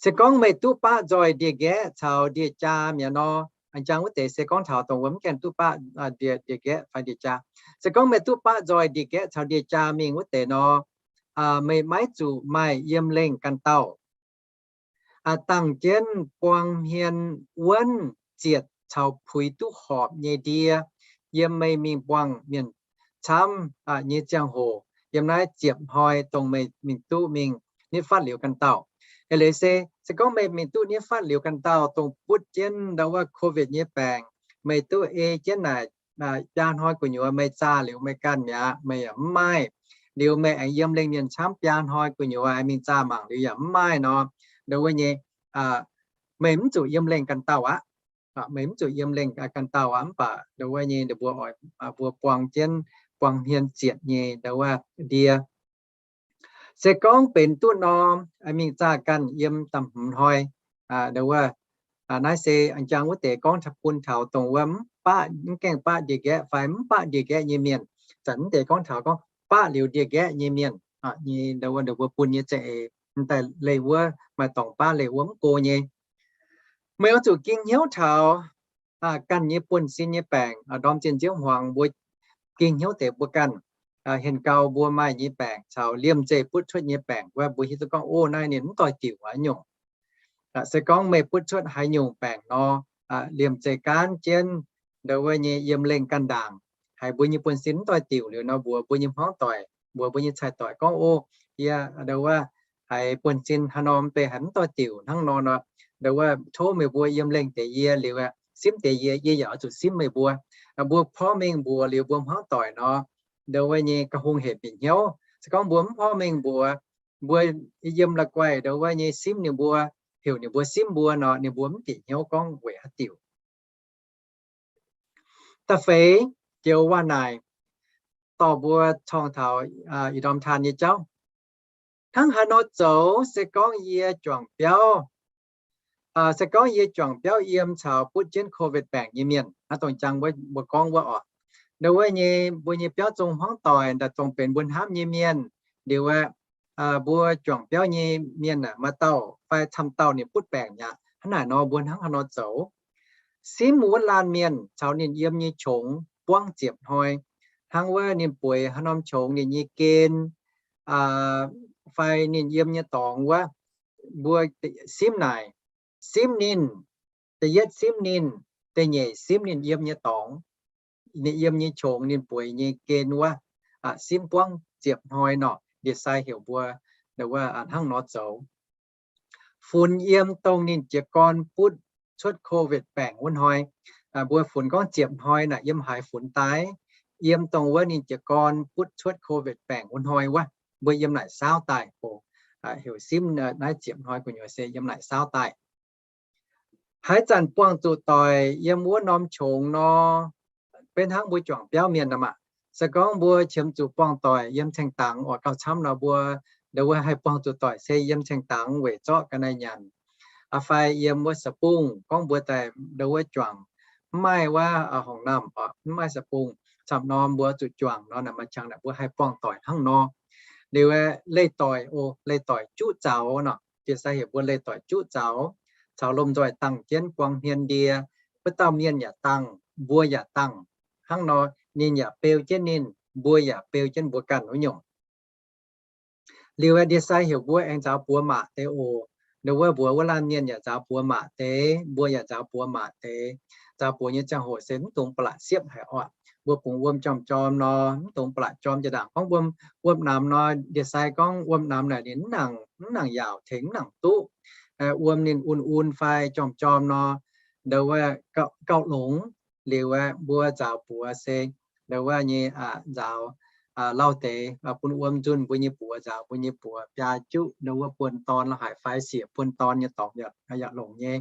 Se gorngv meih duqv baqv nzoih ndie-nqaeqv caux ndie-jaa mi'aqv nor, a'jang wuov deix se gorngv taux dongh wuov mv gaengh duqv baqv ndie-nqaeqv fai ndie-jaa. Se gorngv meih duqv baqv nzoih ndie-nqaeqv caux ndie-jaa mingh wuov deix nor, meih maiv zuqc maaih yiem lengh ganh dauh. Dangh jienv buang hmien wuonv zietc caux puix duqv horpc nyei ndie yiem meih mingh buangh mienh camv nyei ziangh hoc, yiem naaiv ziepc hnoi dongh meih mingh duqv mingh nitv fatv liuz ganh dauh. Eix leiz se, se gorngv meih mingh duqv nitv fatv liuz ganh dauh dongh butv jienv ndau wuov COVID nyei baengc, meih duqv ei jienv naaic biaa hnoi gu'nyuoz meih zaah liuz meih ganh mi'aqv, meih yaac mv maaih. Liuz meih aengx yiem lengh mienh camv biaa hnoi gu'nyuoz mingh zaah mangc liuz yaac mv maaih nor, ndau wuov nyei, meih mv zuqc yiem lengh ganh dauh aqv. Meih mv zuqc yiem lengh ganh dauh aqv. Mv baac ndau wuov nyei mbuo oix, mbuo buang jienv, buang hmien zietc nyei ndau wuov ndie. Se gorngv benx duqv norm mingh zaah ganh yiem da'hmz hnoi, ndau wuov, naaiv se a'jang wuov deix gorngv bun taux dongh wuov mv baqv, mv gaengh baqv ndie-nqaeqv fai mv baqv ndie-nqaeqv nyei mienh. Zanc wuov deix gorngv taux gorngv baqv liuz ndie-nqaeqv nyei mienh, ndau wuov mbuo bun nyei za'eix, daaih leih wuov maaih dorngx baqv leih wuov mv go nyei. Meih oix zuqc ging hnyouv taux ganh nyei buonv-sin nyei baengc, ndorm zien nziouv hmuangx mbuo ging hnyouv deix mbuo ganh, henh gau mbuo maaih nyei baengc caux liemh zeih butv cuotv nyei baengc wuov, mbuo hiuv duqv gorngv, o, naaiv ninh mv doix diuc aqv nyungc. Se gorngv meih butv cuotv haaix nyungc baengc nor, liemh zeih gaanv jienv ndau wuov nyei yiem lengh ganh ndaangc, haiz mbuo nyei buonv-sin mv doix diuc liuz nor, mbuox mbuo nyei hmuangv doic, mbuox mbuo nyei cai-doic gorngv, o, yie ndau wuov haiz buonv-sin haaix norm mv bei haiz mv doix diuc hnangv nor nor, ndau wuov tov meih mbuo yiem lengh deix yie liuz, simv deix yie, yie yaac oix zuqc simv meih mbuo. Mbuo porv mengh mbuox liuz mbuo hmuangv doic nor, ndau wuov nyei ga'hung hec bieqc hnyouv. Se gorngv mbuo mv porv mengh mbuox, mbuo yiem la'guaih ndau wuov nyei simv ninh mbuo, heuc ninh mbuo simv mbuo nor, ninh mbuo mv bieqc hnyouv gorngv weic haaix diuc. Da'feix joux waac naaic dorh mbuo corng taux ih ndorm taan nyei jauv. Hnangv haaix nor zoux se gorngv yie juangc biauv, se gorngv yie juangc biauv yiem caux butv jienv COVID baengc nyei mienh, naaiv dongh jangx mbuo gorngv wuov oc. Ndau wuov nyei mbuo nyei biauv zong hmuangv doic, ndaaih dongh benx mbuo hnamv nyei mienh liuz aeqv, mbuo juangc biauv nyei mienh aeqv, maaih dauh fai camv dauh ninh butv baengc mi'aqv. Hnangv naaic nor mbuo hnangv haaix nor zoux? Simv wuov laanh mienh caux ninh yiem nyei qongx buangv ziepc hnoi, hnangv wuov ninh bueix haaix norm qongx, ninh nyei gen fai ninh yiem nyei dorngx wuov, mbuo simv naaic, simv ninh, da'yietv simv ninh, da'nyeic simv ninh yiem nyei dorngx, ninh yiem nyei qongx, ninh bueix nyei gen wuov, simv buangv ziepc hnoi nor, ndie-sai heuc mbuo hnangv nor zoux. Funx yiem dongh ninh jiez gorn butv cuotv COVID baengc wuov hnoi, mbuo funx gorngv ziepc hnoi naaic yiem haaix funx daaih? Yiem dongh wuov ninh jiez gorn butv cuotv COVID baengc wuov hnoi wuov, mbuo yiem naaic saauv daaih oc. Heuc simv naaiv ziepc hnoi gu'nyuoz se yiem naaic saauv daaih. Haaix zanc buangh zuqc doic yiem wuov norm qongx nor, beiv hnangv mbuo juangc biauv mienh nor maah, se gorngv mbuo qiemx zuqc buangh doic yiem caeng dangx oc, gauh camv nor mbuo ndau wuov haih buangh zuqc doic se yiem caeng dangx weic zorqv ga'naaiv nyanc, fai yiem wuov sa'bungh, gorngv mbuo daaih ndau wuov juangc mv maaih wuov horngc naamh oc, mv maaih sa'bungh, camv norm mbuo zuqc juangc nor, naaic maaih qangx naaic mbuo haih buangh doic hnangv nor. Liuz leih doic oc, leih doic juqv zaux nor, ndie-sai heuc mbuo leih doic juqv zaux, caux lomh nzoih dangh jienv buang hmien ndie, wuov dauh mienh yaac dangh, mbuo yaac dangh. Hnangv nor ninh yaac beu jienv ninh, mbuo yaac beu jienv mbuo ganh wuov nyungc. Liuz aeqv, ndie-sai heuc mbuo aengx nzaaux buoz maac deix oc. Ndau wuov mbuox wuov laanh mienh yaac nzaaux buoz maac deix, mbuo yaac nzaaux buoz maac deix. Nzaaux buoz nyei ziangh hoc se mv dungx ba'laqc siepv haic oc. Mbuo bungx wuom jorm-jorm nor, mv dungx ba'laqc jorm. Jiex ndaangc gorngv wuom, wuom namx nor, ndie-sai gorngv wuom namx naaic ninh mv nangc, mv nangc yaauc tengx, mv nangc duqv. Wuom ninh un-un fai jorm-jorm nor, ndau wuov gauh longx. Liuz aeqv, mbuo nzaaux buoz se ndau wuov nyei nzaaux lauh deix bun wuom nzunh mbuo nyei buoz, nzaaux mbuo nyei buoz biaa juqv ndau wuov buon dorn la'haic fai siec buon dorn nyei dorngx yaac longc nyei.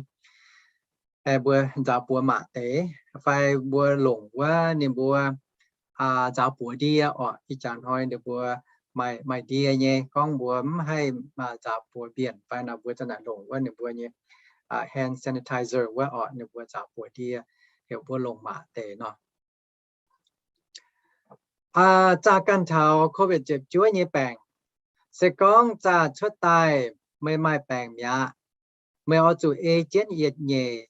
Mbuo nzaaux buoz maac deix, fai mbuo longc wuov ninh mbuo nzaaux buoz ndie oc. Ih jaax hnoi ninh mbuo maaih, maaih ndie nyei, gorngv mbuo mv haih nzaaux buoz mbienc fai nor, mbuo za'naaic longc wuov ninh mbuo nyei hand sanitizer wuov oc, ninh mbuo nzaaux buoz ndie, heuc mbuo longc maac deix nor. Zaah ganh taux COVID ziepc juov nyei baengc. Se gorngv zaah cuotv daaih meih maaih baengc mi'aqv, meih oix zuqc ei jienv yietc nyeic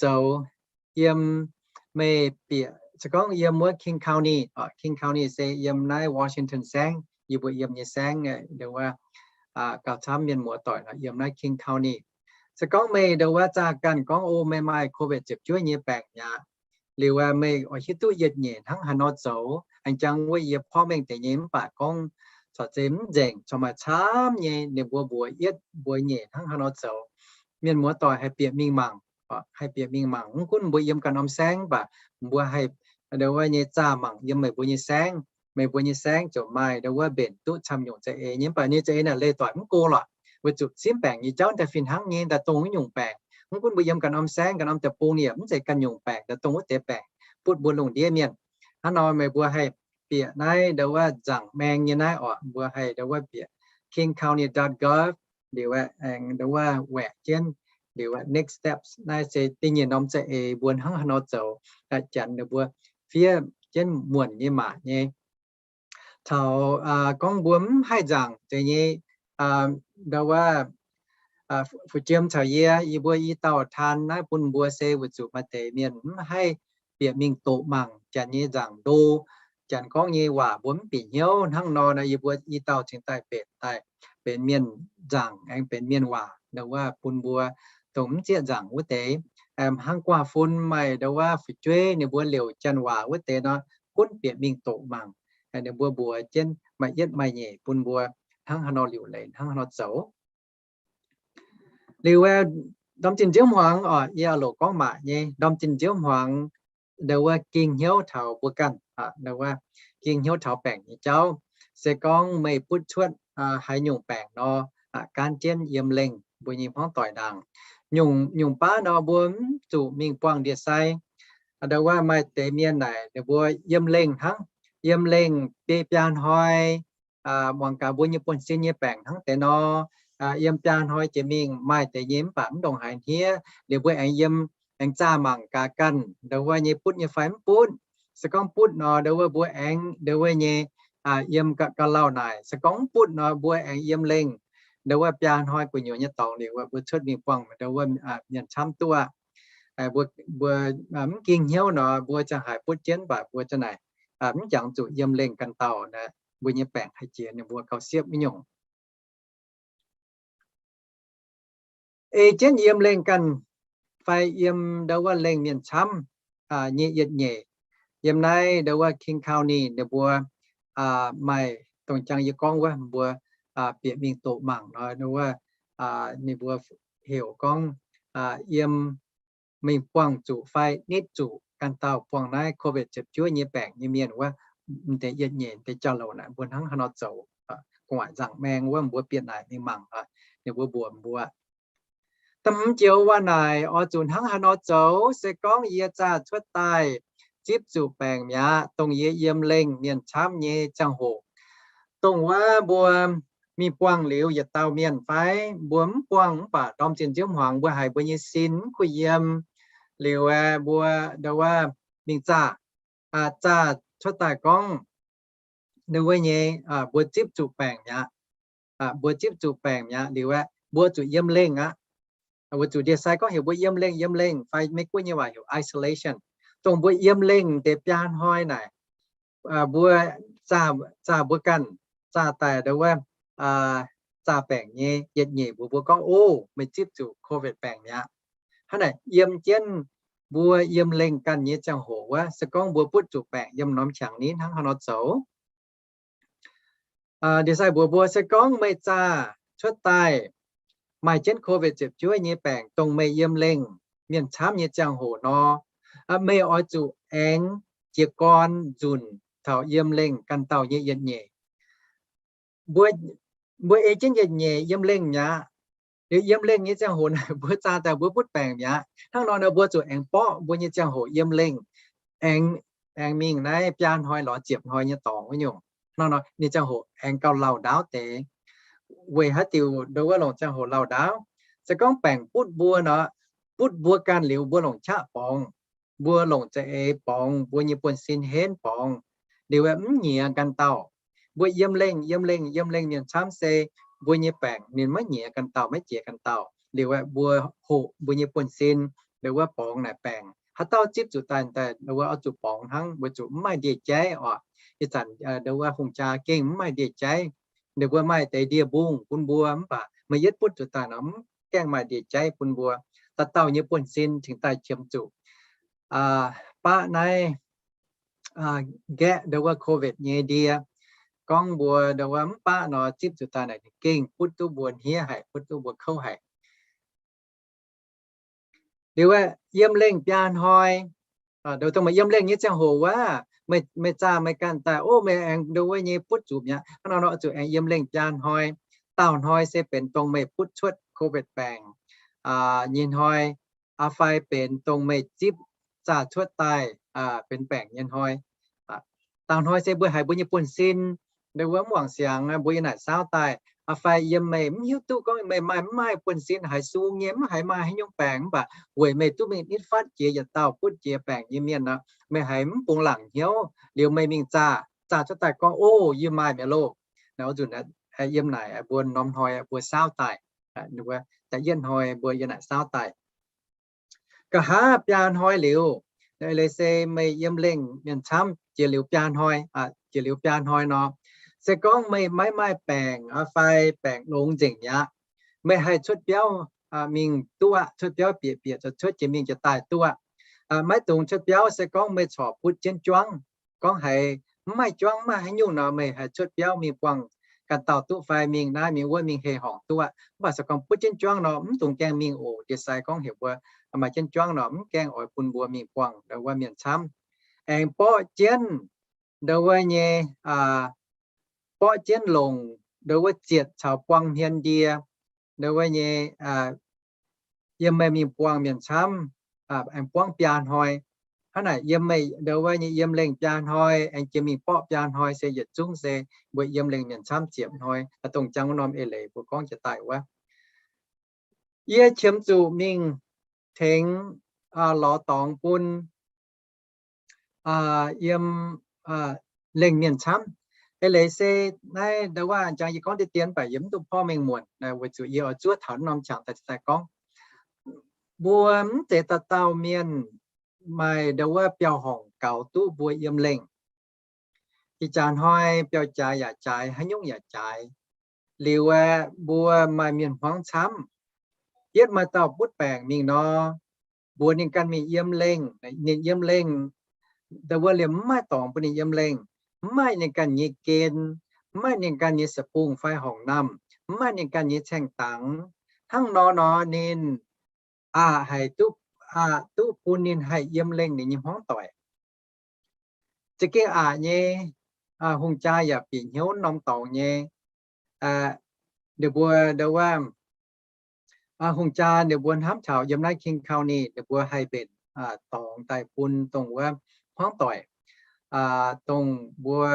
zoux yiem, meih bieqc, se gorngv yiem wuov King County, King County se yiem naaiv Washington saengv, yie mbuo yiem nyei saengv, gauh camv mienh muoz-doic nor yiem naaiv King County. Se gorngv meih ndongc wuov zaah ganh gorngv, o, meih maaih COVID ziepc juov nyei baengc mi'aqv, liuz meih oix hiuv duqv yietc nyeic hnangv haaix nor zoux, aengx jangx wuov yie porv mengh deix nyei mv baac gorngv corc zeiz mv nzengc, corc maaih camv nyei ninh mbuo mbuox yietv mbuo nyeic hnangv haaix nor zoux. Mienh muoz-doic haih bieqc mingh mangc, haih bieqc mingh mangc. Mv gunv mbuo yiem ganh norm saengv mv baac mbuo haih ndongc wuov nyei zaah mangc yiem meih mbuo nyei saengv. Meih mbuo nyei saengv ziouc maaih ndongc wuov mbenc duqv camv nyungc za'eix nyei, mv baac ninh za'eix naaic leih doic mv go lorqc, weic zuqc simv baengc nyei jauv daaih fih hnangv nyei, daaih dongh wuov nyungc baengc. Mv gunv mbuo yiem ganh norm saengv, ganh norm deic-bung ninh yaac mv zeiz ganh nyungc baengc, daaih dongh wuov deix baengc butv mbuo lungh ndiev mienh. Hnangv nor meih mbuo haih bieqc naaiv ndongc wuov nzangc maeng nyei naaiv orqc, mbuo haih ndongc wuov bieqc king county dot gov, liuz aengx ndongc wuov waeqc jienv liuz next steps naaiv se da'nyeic norm za'eix mbuo hnangv haaix nor zoux, janx ninh mbuo fiev jienv muonc nyei maac nyei. Taux gorngv mbuo mv haih nzaangc deix nyei, ndongc wuov fu'jiem caux yie, yie mbuo i dauh taan naaiv bun mbuo se weic zuqc maaih deix mienh mv haih bieqc mingh doqc mangc janx nyei nzaangc ndo. Janx gorngv nyei waac mbuo mv bieqc hnyouv. Hnangv nor nor yie mbuo i dauh cingx daaih benx daaih benx mienh nzaangc aengx benx mienh waac, ndongc wuov bun mbuo dongh mv zieqv nzaangc wuov deix, hnangv guaav fun maaih ndongc wuov fu'jueiv ninh mbuo liouc janx waac wuov deix nor, gunv bieqc mingh doqc mangc, ninh mbuo mbuox jienv maaih yietv maaih nyeic bun mbuo hnangv haaix nor liuc leiz, hnangv haaix nor zoux. Liuz ndorm zinh nziouv hmuangx oc, yie loc gorngv maac nyei, ndorm zinh nziouv hmuangx ndongc wuov ging hnyouv taux mbuo ganh, ndongc wuov ging hnyouv taux baengc nyei jauv. Se gorngv meih butv cuotv haaix nyungc baengc nor, gaanv jienv yiem lengh mbuo nyei hmuangv doic ndaangc. Nyungc, nyungc baav nor mbuo mv zuqc mingh buangh ndie-sai. Ndongc wuov maaih deix mienh naaic ninh mbuo yiem lengh hnangv, yiem lengh biei biaa hnoi, muangx gaax mbuo nyei buonv-sin nyei baengc hnangv deix nor, yiem biaa hnoi jiex mingh. Maaih deix nyei mv baac mv ndongc haaix hniev, liuz mbuo aengx yiem, aengx zaah mangc gaax ganh ndongc wuov nyei butv nyei fai mv butv. Se gorngv butv nor, ndongc wuov mbuo aengx ndongc wuov nyei yiem gauh lauh naaic. Se gorngv mv butv nor, mbuo aengx yiem lengh ndongc wuov biaa hnoi gu'nyuoz nyei dorngx liuz, mbuo cuotv mingh buangh ndongc wuov mienh camv duqv. Mbuo, mbuo mv ging hnyouv nor, mbuo ziangh haaix butv jienv, mv baac mbuo ziangh naaic mv jangx zuqc yiem lengh ganh dauh, mbuo nyei baengc haih jiex ninh mbuo gauh siepv nyungc. Ei jienv yiem lengh ganh fai yiem ndau wuov lengh mienh camv nyei yietc nyeic. Yiem naaiv ndau wuov King County ninh mbuo maaih dongh jang yie gorngv wuov, mbuo bieqc mingh doqc mangc nor, ndau wuov ninh mbuo heuc gorngv yiem mingh buangh zuqc fai nitv zuqc ganh dauh buangh naaiv COVID ziepc juov nyei baengc nyei mienh wuov, m'deix yietc nyeic deix jauv-louc naaic mbuo hnangv haaix nor zoux. Gu'nguaaic nzangc maeng wuov mbuo bieqc naaic mingh mangc, ninh mbuo mbuox mbuo, da'hmz joux waac naaic oix zuqc hnangv haaix nor zoux. Se gorngv yie zaah cuotv daaih zipv zuqc baengc mi'aqv, dongh yie yiem lengh mienh camv nyei ziangh hoc, dongh wuov mbuo mingh buangh liuz yietc dauh mienh fai mbuo mv buangh mv baac ndorm zinh nziouv hmuangx mbuo haiz mbuo nyei sin mv kuh yiem, liuz mbuo ndau wuov mingh zaah, zaah cuotv daaih gorngv ndau wuov nyei mbuo zipv zuqc baengc mi'aqv. Mbuo zipv zuqc baengc mi'aqv liuz aeqv, mbuo zuqc yiem lengh aqv. Weic zuqc ndie-sai gorngv heuc mbuo yiem lengh, yiem lengh fai Meiv-Guoqv nyei waac heuc isolation. Dongh mbuo yiem lengh deix biaa hnoi naaic, mbuo zaah, zaah mbuo ganh, zaah daaih ndau wuov zaah baengc nyei yietc nyeic mbuox mbuo gorngv, o, meih zipv zuqc COVID baengc mi'aqv. Hnangv naaic yiem jienv mbuo yiem lengh ganh nyei ziangh hoc wuov, se gorngv mbuo butv zuqc baengc yiem norm qangx ni hnangv haaix nor zoux. Ndie-sai mbuox mbuo, se gorngv meih zaah cuotv daaih maaih jienv COVID ziepc juov nyei baengc dongh meih yiem lengh mienh camv nyei ziangh hoc nor, meih oix zuqc aengx jiez gorn nzunc taux yiem lengh ganh dauh nyei yietc nyeic. Mbuo, mbuo ei jienv yietc nyeic yiem lengh mi'aqv. Liuz yiem lengh nyei ziangh hoc naaic mbuo zaah daaih mbuo butv baengc mi'aqv. Hnangv nor nor mbuo zuqc aengx borqv mbuo nyei ziangh hoc yiem lengh, aengx, aengx mingh naaiv biaa hnoi lorz ziepc hnoi nyei dorngx wuov nyungc. Hnangv nor ninh ziangh hoc aengx gauh lauh ndaauv deix. Weic haaix diuc ndau wuov longc ziangh hoc lauh ndaauv? Se gorngv baengc butv mbuo nor, butv mbuo ganh liuz mbuo longc qaqv borngz, mbuo longc za'eix borngz, mbuo nyei buonv-sin henv borngz, Liuz aeqv, mv nyiex ganh dauh. Mbuo yiem lengh, yiem lengh, yiem lengh mienh camv se mbuo nyei baengc ninh maiv nyiex ganh dauh, maiv jiex ganh dauh. Liuz aeqv, mbuo hoqc mbuo nyei buonv-sin, ndau wuov borngz naaic baengc. Haaix dauh zipv zuqc daaih, ndau wuov oix zuqc borngz hnangv, weic zuqc mv maaih ndie-jaiv oc. Ih zanc ndau wuov hungh jaa gengh mv maaih ndie-jaiv. Ninh mbuo maaih deix ndie-mbung bun mbuo, mv baac meih yietv butv zuqc daaih nor, mv gaengh maaih ndie-jaiv bun mbuo. Dauh dauh nyei buonv-sin cingx daaih qiemx zuqc. Baqv naaiv nqaeqv ndau wuov COVID nyei ndie. Gorngv mbuo ndau wuov mv baqv nor, zipv zuqc daaih naaic ninh gengh butv duqv mbuo hniev haic, butv duqv mbuo kouv haic. Liuz aeqv, yiem lengh biaa hnoi, ndau wuov meih yiem lengh nyei ziangh hoc wuov, meih zaah meih ganh daaih, o, meih aengx ndau wuov nyei butv zuqc mi'aqv. Hnangv nor nor zuqc aengx yiem lengh biaa hnoi. Daauh hnoi se benx dongh meih butv cuotv COVID baengc nyei hnoi, fai benx dongh meih zipv zaah cuotv daaih benx baengc nyei hnoi. Daauh hnoi se mbuo haiz mbuo nyei buonv-sin ndau wuov mv wangc siangx, mbuo yiem naaic saauv daaih, fai yiem meih mv hiuv duqv gorngv meih maaih mv maaih buonv-sin, haiz sung nyei, mv haiz maaih haaix nyungc baengc, mv baac weic meih duqv mingh nitv fatv jiex yietc dauh butv jiex baengc nyei mienh nor, meih haiz mv bungx laangc hnyouv. Liuz meih mingh zaah, zaah cuotv daaih gorngv, o, yie maaih mi'aqv loh. Nzunc yiem naaic mbuo norm hnoi mbuo saauv daaih, da'yietv hnoi mbuo yiem naaic saauv daaih. Nqa'haav biaa hnoi liuz, leiz se meih yiem lengh mienh camv jiex liuz biaa hnoi, jiex liuz biaa hnoi nor, se gorngv meih maiv maaih baengc fai baengc longx nzengc mi'aqv, meih haih cuotv biauv mingh duqv aqv. Cuotv biauv bieqc bieqc cuotv jiex mingh jiex daaih duqv aqv. Maiv dungx cuotv biauv se gorngv meih corc butv jienv juangv. Gorngv haiz mv maaih juangv, mv maaih haaix nyungc nor, meih haih cuotv biauv mingh buangh ganh dauh duqv fai mingh naaiv mingh wuov mingh heh horngc duqv aqv. Mv baac se gorngv butv jienv juangv nor, mv dungx gaengh mingh oc. Ndie-sai gorngv heuc mbuo maaih jienv juangv nor, mv gaengh oix bun mbuo mingh buangh ndau wuov mienh camv. Aengx borqv jienv ndau wuov nyei, borqv jienv longc ndau wuov zietc caux buang hmien ndie ndau wuov nyei, yiem meih mingh buangh mienh camv, aengx buangv biaa hnoi. Hnangv naaic yiem meih ndau wuov nyei yiem lengh biaa hnoi aengx jiex mingh borqv biaa hnoi se yietc zungv se mbuo yiem lengh mienh camv ziepc hnoi. Dongh jangx wuov norm eix leiz mbuo gorngv jiex daaih wuov. Yie qiemx zuqc mingh tengx lorz dorngx bun yiem lengh mienh camv. Eix leiz se naaiv ndau wuov jangx yie gorngv deix dien, mv baac yie mv dungx porv mengh muonc weic zuqc yie oix zuov taux norm qangx daaih gorngv. Mbuo mv zeiz dauh dauh mienh maaih ndau wuov biauv-horngc gaux duqv mbuo yiem lengh. Ih jaax hnoi biauv-jaaix yaac jaaix, haaix nyungc yaac jaaix. Liuz aeqv, mbuo maaih mienh hmuangv camv. Yietv maaih dauh butv baengc mingh nor, mbuox ninh ganh mingh yiem lengh, ninh yiem lengh, ndau wuov liemh mv maaih dorngx bun ninh yiem lengh, mv maaih ninh ganh nyei gen, mv maaih ninh ganh nyei sapung fai horngc namh, mv maaih ninh ganh nyei caeng dangx. Hnangv nor nor ninh aqc haic duqv, aqc duqv bun ninh haih yiem lengh ninh nyei hmuangv doic. Za'gengh aqc nyei, hungh jaa yaac bieqc hnyouv norm dorngx nyei. Ninh mbuo ndau wuov, hungh jaa ninh mbuo hnamv taux yiem naaiv King County ninh mbuo haih mbenc dorngx daaih bun dongh wuov hmuangv doic, dongh mbuo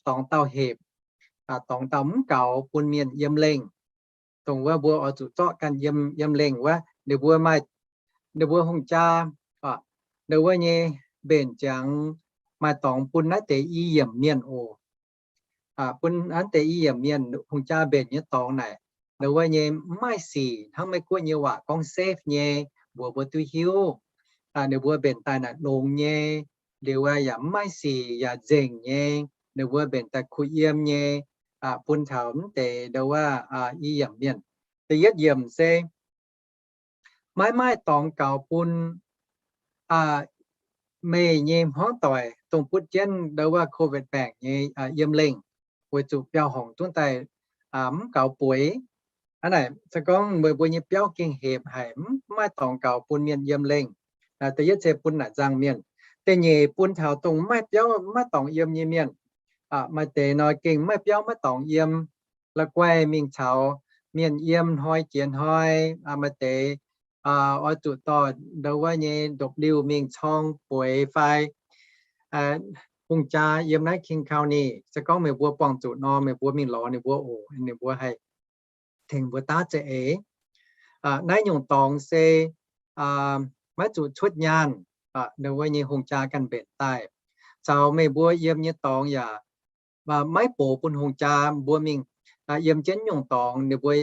dorngx dauh hepc, dorngx dauh mv gaux bun mienh yiem lengh. Dongh wuov mbuo oix zuqc zorqv ganh yiem, yiem lengh wuov, ninh mbuo maaih, ninh mbuo hungh jaa, ndau wuov nyei mbenc ziangx maaih dorngx bun naaiv deix i yiemc mienh oc. Bun naaiv deix i yiemc mienh hungh jaa mbenc nyei dorngx naaic, ndau wuov nyei mv maaih sic, hnangv Meiv Guoqv nyei waac gorngv safe nyei, mbuox mbuo duqv hiuv. Ninh mbuo mbenc daaih naaic longx nyei, liuz yaac mv maaih sic yaac nzengc nyei, ninh mbuo mbenc daaih kuh yiem nyei, bun taux mv deix ndau wuov i yiemc mienh. Da'yietv yiemc se maiv maaih dorngx gaux bun meih nyei hmuangv doic dongh butv jienv ndau wuov COVID baengc nyei yiem lengh, weic zuqc biauv-horngc zungv daaih mv gaux bueix. Hnangv naaic se gorngv meih mbuo nyei biauv gengh hepc haic, mv maaih dorngx gaux bun mienh yiem lengh. Da'yietv se bun naaic nzangc mienh. Da'nyeic bun taux dongh mv maaih biauv, mv maaih dorngx yiem nyei mienh. Maaih deix nor gengh mv maaih biauv maiv dorngx yiem, la'guaih mingh caux mienh yiem hnoi jiex hnoi. Maaih deix oix zuqc dorh ndau wuov nyei ndopv-liuh mingh corng bueix fai. Hungh jaa yiem naaiv King County, se gorngv meih mbuo buangh zuqc nor, meih mbuo mingh lorz ninh mbuo oc, ninh mbuo haih tengx mbuo daav za'eix. Naaiv nyungc dorngx se maiv zuqc cuotv nyaanh, ndau wuov nyei hungh jaa ganh mbenc daaih. caux meih mbuo yiem nyei dorngx yaac maiv box bun hungh jaa mbuo mingh yiem jienv nyungc dorngx. Ninh mbuo,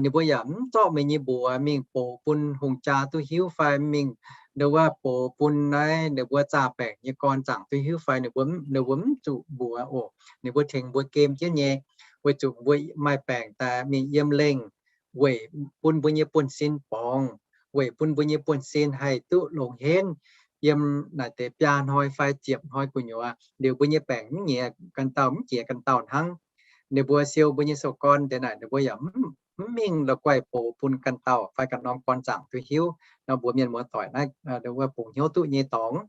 ninh mbuo yaac mv zorqv meih nyei mbuox mingh box bun hungh jaa duqv hiuv fai mingh nduov wuov box bun naaiv ninh mbuo zaah baengc nyei gorn zaangc duqv hiuv fai ninh mbuo, ninh mbuo mv zuqc mbuox oc. Ninh mbuo tengx mbuo gem jienv nyei, weic zuqc mbuo maaih baengc daaih mingh yiem lengh weic bun mbuo nyei buonv-sin borngz, weic bun mbuo nyei buonv-sin haih duqv longx henv yiem naaic deix biaa hnoi fai ziepc hnoi gu'nyuoz liuz mbuo nyei baengc mv nyiex ganh dauh, mv jiex ganh dauh hnangv. Ninh mbuo siou mbuo nyei sou-gorn deix naaic ninh mbuo yaac mv mingh la'guaih box bun ganh dauh fai ganh norm gorn zaangc duqv hiuv nor. Mbuox mienh muoz-doic naaiv wuov bungx hnyouv duqv nyei dorngx.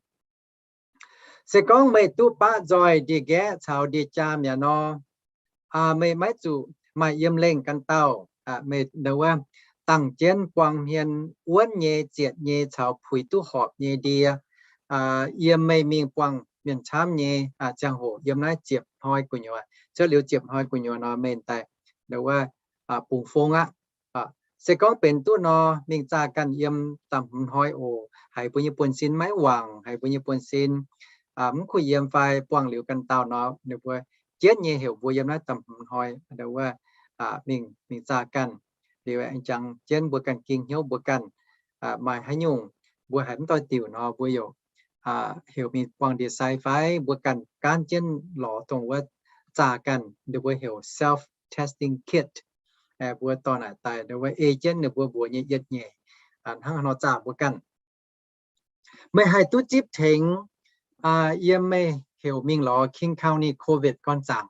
Se gorngv meih duqv baqv nzoih ndie-nqaeqv caux ndie-jaa mi'aqv nor, meih maiv zuqc maaih yiem lengh ganh dauh. Meih nduov wuov dangh jienv buang hmien wuonv nyei, zietc nyei caux puix duqv horpc nyei ndie, yiem meih mingh buangh mienh camv nyei ziangh hoc yiem naaiv ziepc hnoi gu'nyuoz, cuotv liuz ziepc hnoi gu'nyuoz nor meih daaih nduov wuov bungx fong aqv. Se gorngv benx duqv nor, mingh zaah ganh yiem da'hmz hnoi oc. Haiz mbuo nyei buonv-sin maiv wangc, haiz mbuo nyei buonv-sin mv kuh yiem fai buangh liuz ganh dauh nor, ninh mbuo jienv nyei heuc mbuo yiem naaiv da'hmz hnoi nduov wuov mingh, mingh zaah ganh. Liuz aengx jangx jienv mbuo ganh ging hnyouv mbuo ganh maaih haaix nyungc mbuo haiz mv doix diuc nor, mbuo youc heuc mingh buangh ndie-sai fai mbuo ganh gaanv jienv lorz dongh wuov zaah ganh, ninh mbuo heuc self-testing kit. Mbuo dorh naaic daaih nduov wuov ei jienv ninh mbuo mbuox nyei yietc nyeic hnangv haaix nor zaah mbuo ganh. Meih haih duqv zipv tengx yiem meih heuc mingh lorz King County COVID gorn zaangc.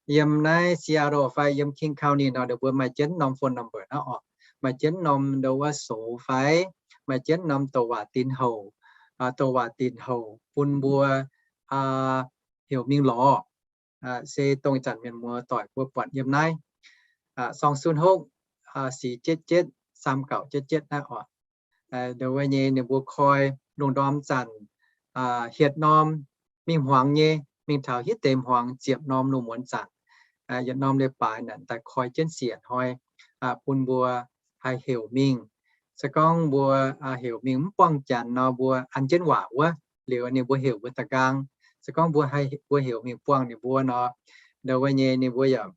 Yiem naaiv Seattle fai yiem King County nor, ninh mbuo maaih jienv norm phone number naaiv oc. Maaih jienv norm nduov wuov soux fai maaih jienv norm douc waac dinc houc, douc waac dinc houc bun mbuo heuc mingh lorz. Se dongh ih zanc mienh muoz-doic mbuo buatc yiem naaiv song sun hopv sic jietv jietv, saam gauc jietv jietv naaiv oc. Nduov wuov nyei ninh mbuo koi lungh ndorm zanc hietc norm mingh hmuangx nyei, mingh taux hitv deix hmuangx ziepc norm lungh muonz zanc, yietc norm leiz-baaix naaic daaih koi jienv siec hnoi bun mbuo haih heuc mingh. Se gorngv mbuo heuc mingh mv buangh janx nor, mbuo an jienv waac wuov liuz ninh mbuo heuc mbuo da'nqaang. Se gorngv mbuo haih, mbuo heuc mingh buangh ninh mbuo nor, nduov wuov nyei ninh mbuo yaac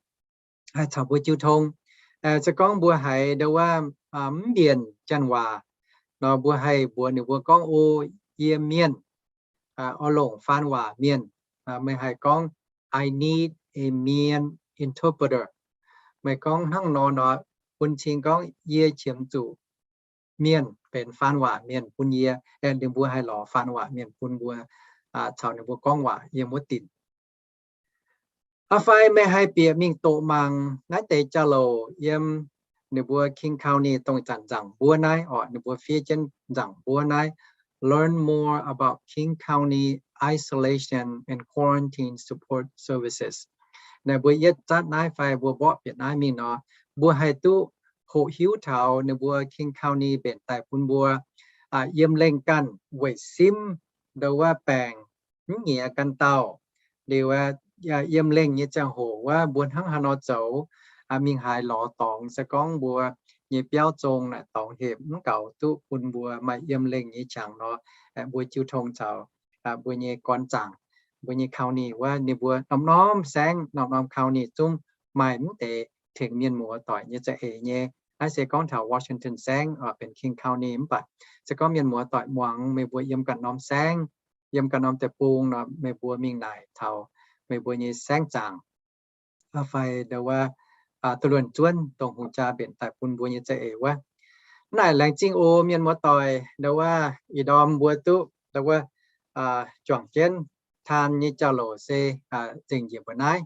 haih caux mbuo jiu tong. Se gorngv mbuo haiz nduov wuov mv mbienc janx-waac nor, mbuo haih mbuox ninh mbuo gorngv, O, yie mienh oix longc faan waac mienh. Meih haih gorngv, I need a mien interpreter. Meih gorngv hnangv nor nor, bun cing gorngv yie qiemx zuqc mienh benx faan waac mienh bun yie, aeqv, ninh mbuo haih lorz faan waac mienh bun mbuo caux ninh mbuo gorngv waac yiem wuov dinc. Aa fai meih haih bieqc mingh doqc mangc naaiv deix jauv-louc yiem ninh mbuo King County dongh ih zanc nzaangc mbuov naaiv oc, ninh mbuo fiev jienv nzaangc mbuov naaiv, Learn more about King County isolation and quarantine support services. Naaiv mbuo yietv zatv naaiv fai mbuo mborqv bieqc naaiv mingh nor, mbuo haih duqv hoqc hiuv taux ninh mbuo King County mbenc daaih bun mbuo yiem lengh ganh weic simv nduov wuov baengc mv nyiex ganh dauh. Liuz yiem lengh nyei ziangh hoc wuov mbuo hnangv haaix nor zoux, mingh haaix lorz dorngx. Se gorngv mbuo nyei biauv zong naaic dorngx hepc mv gaux duqv bun mbuo maaih yiem lengh nyei qangx nor, mbuo jiu tong caux mbuo nyei gorn zaangc, mbuo nyei county wuov ninh mbuo norm-norm saengv, norm-norm county zungv maaih mv deix tengx mienh muoz-doic nyei za'eix nyei. Naaiv se gorngv taux Washington saengv benx King County mv baac se gorngv mienh muoz-doic muangx meih mbuo yiem ganh norm saengv, yiem ganh norm deic-bung nor, meih mbuo mingh naaic taux meih mbuo nyei saengv zaangc fai nduov wuov duqv luonx zuonv dongh hungh jaa mbenc daaih bun mbuo nyei za'eix wuov. Naaic laengz zingh oc mienh muoz-doic, nduov wuov ih ndorm mbuo duqv nduov wuov juangc jienv taan nyei jauv-louc se zengc njiec mbuo naaiv.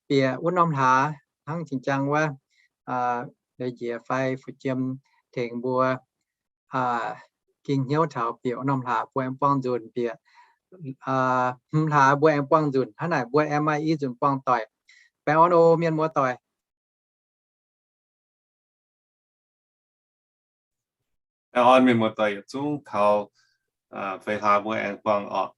Bieqc wuov norm hlaax hnangv zinh ziang wuov, njiec fai fu jiem tengx mbuo ging hnyouv taux bieqc wuov norm hlaax mbuo aengx buangh nzunc bieqc, hmz hlaax mbuo aengx buangh nzunc. Hnangv naaic mbuo aengx maaih i nzunc buangh doic. Baengh orn oc mienh muoz-doic. Baengh orn mienh muoz-doic yietc zungv taux feix hlaax mbuo aengx buangh oc.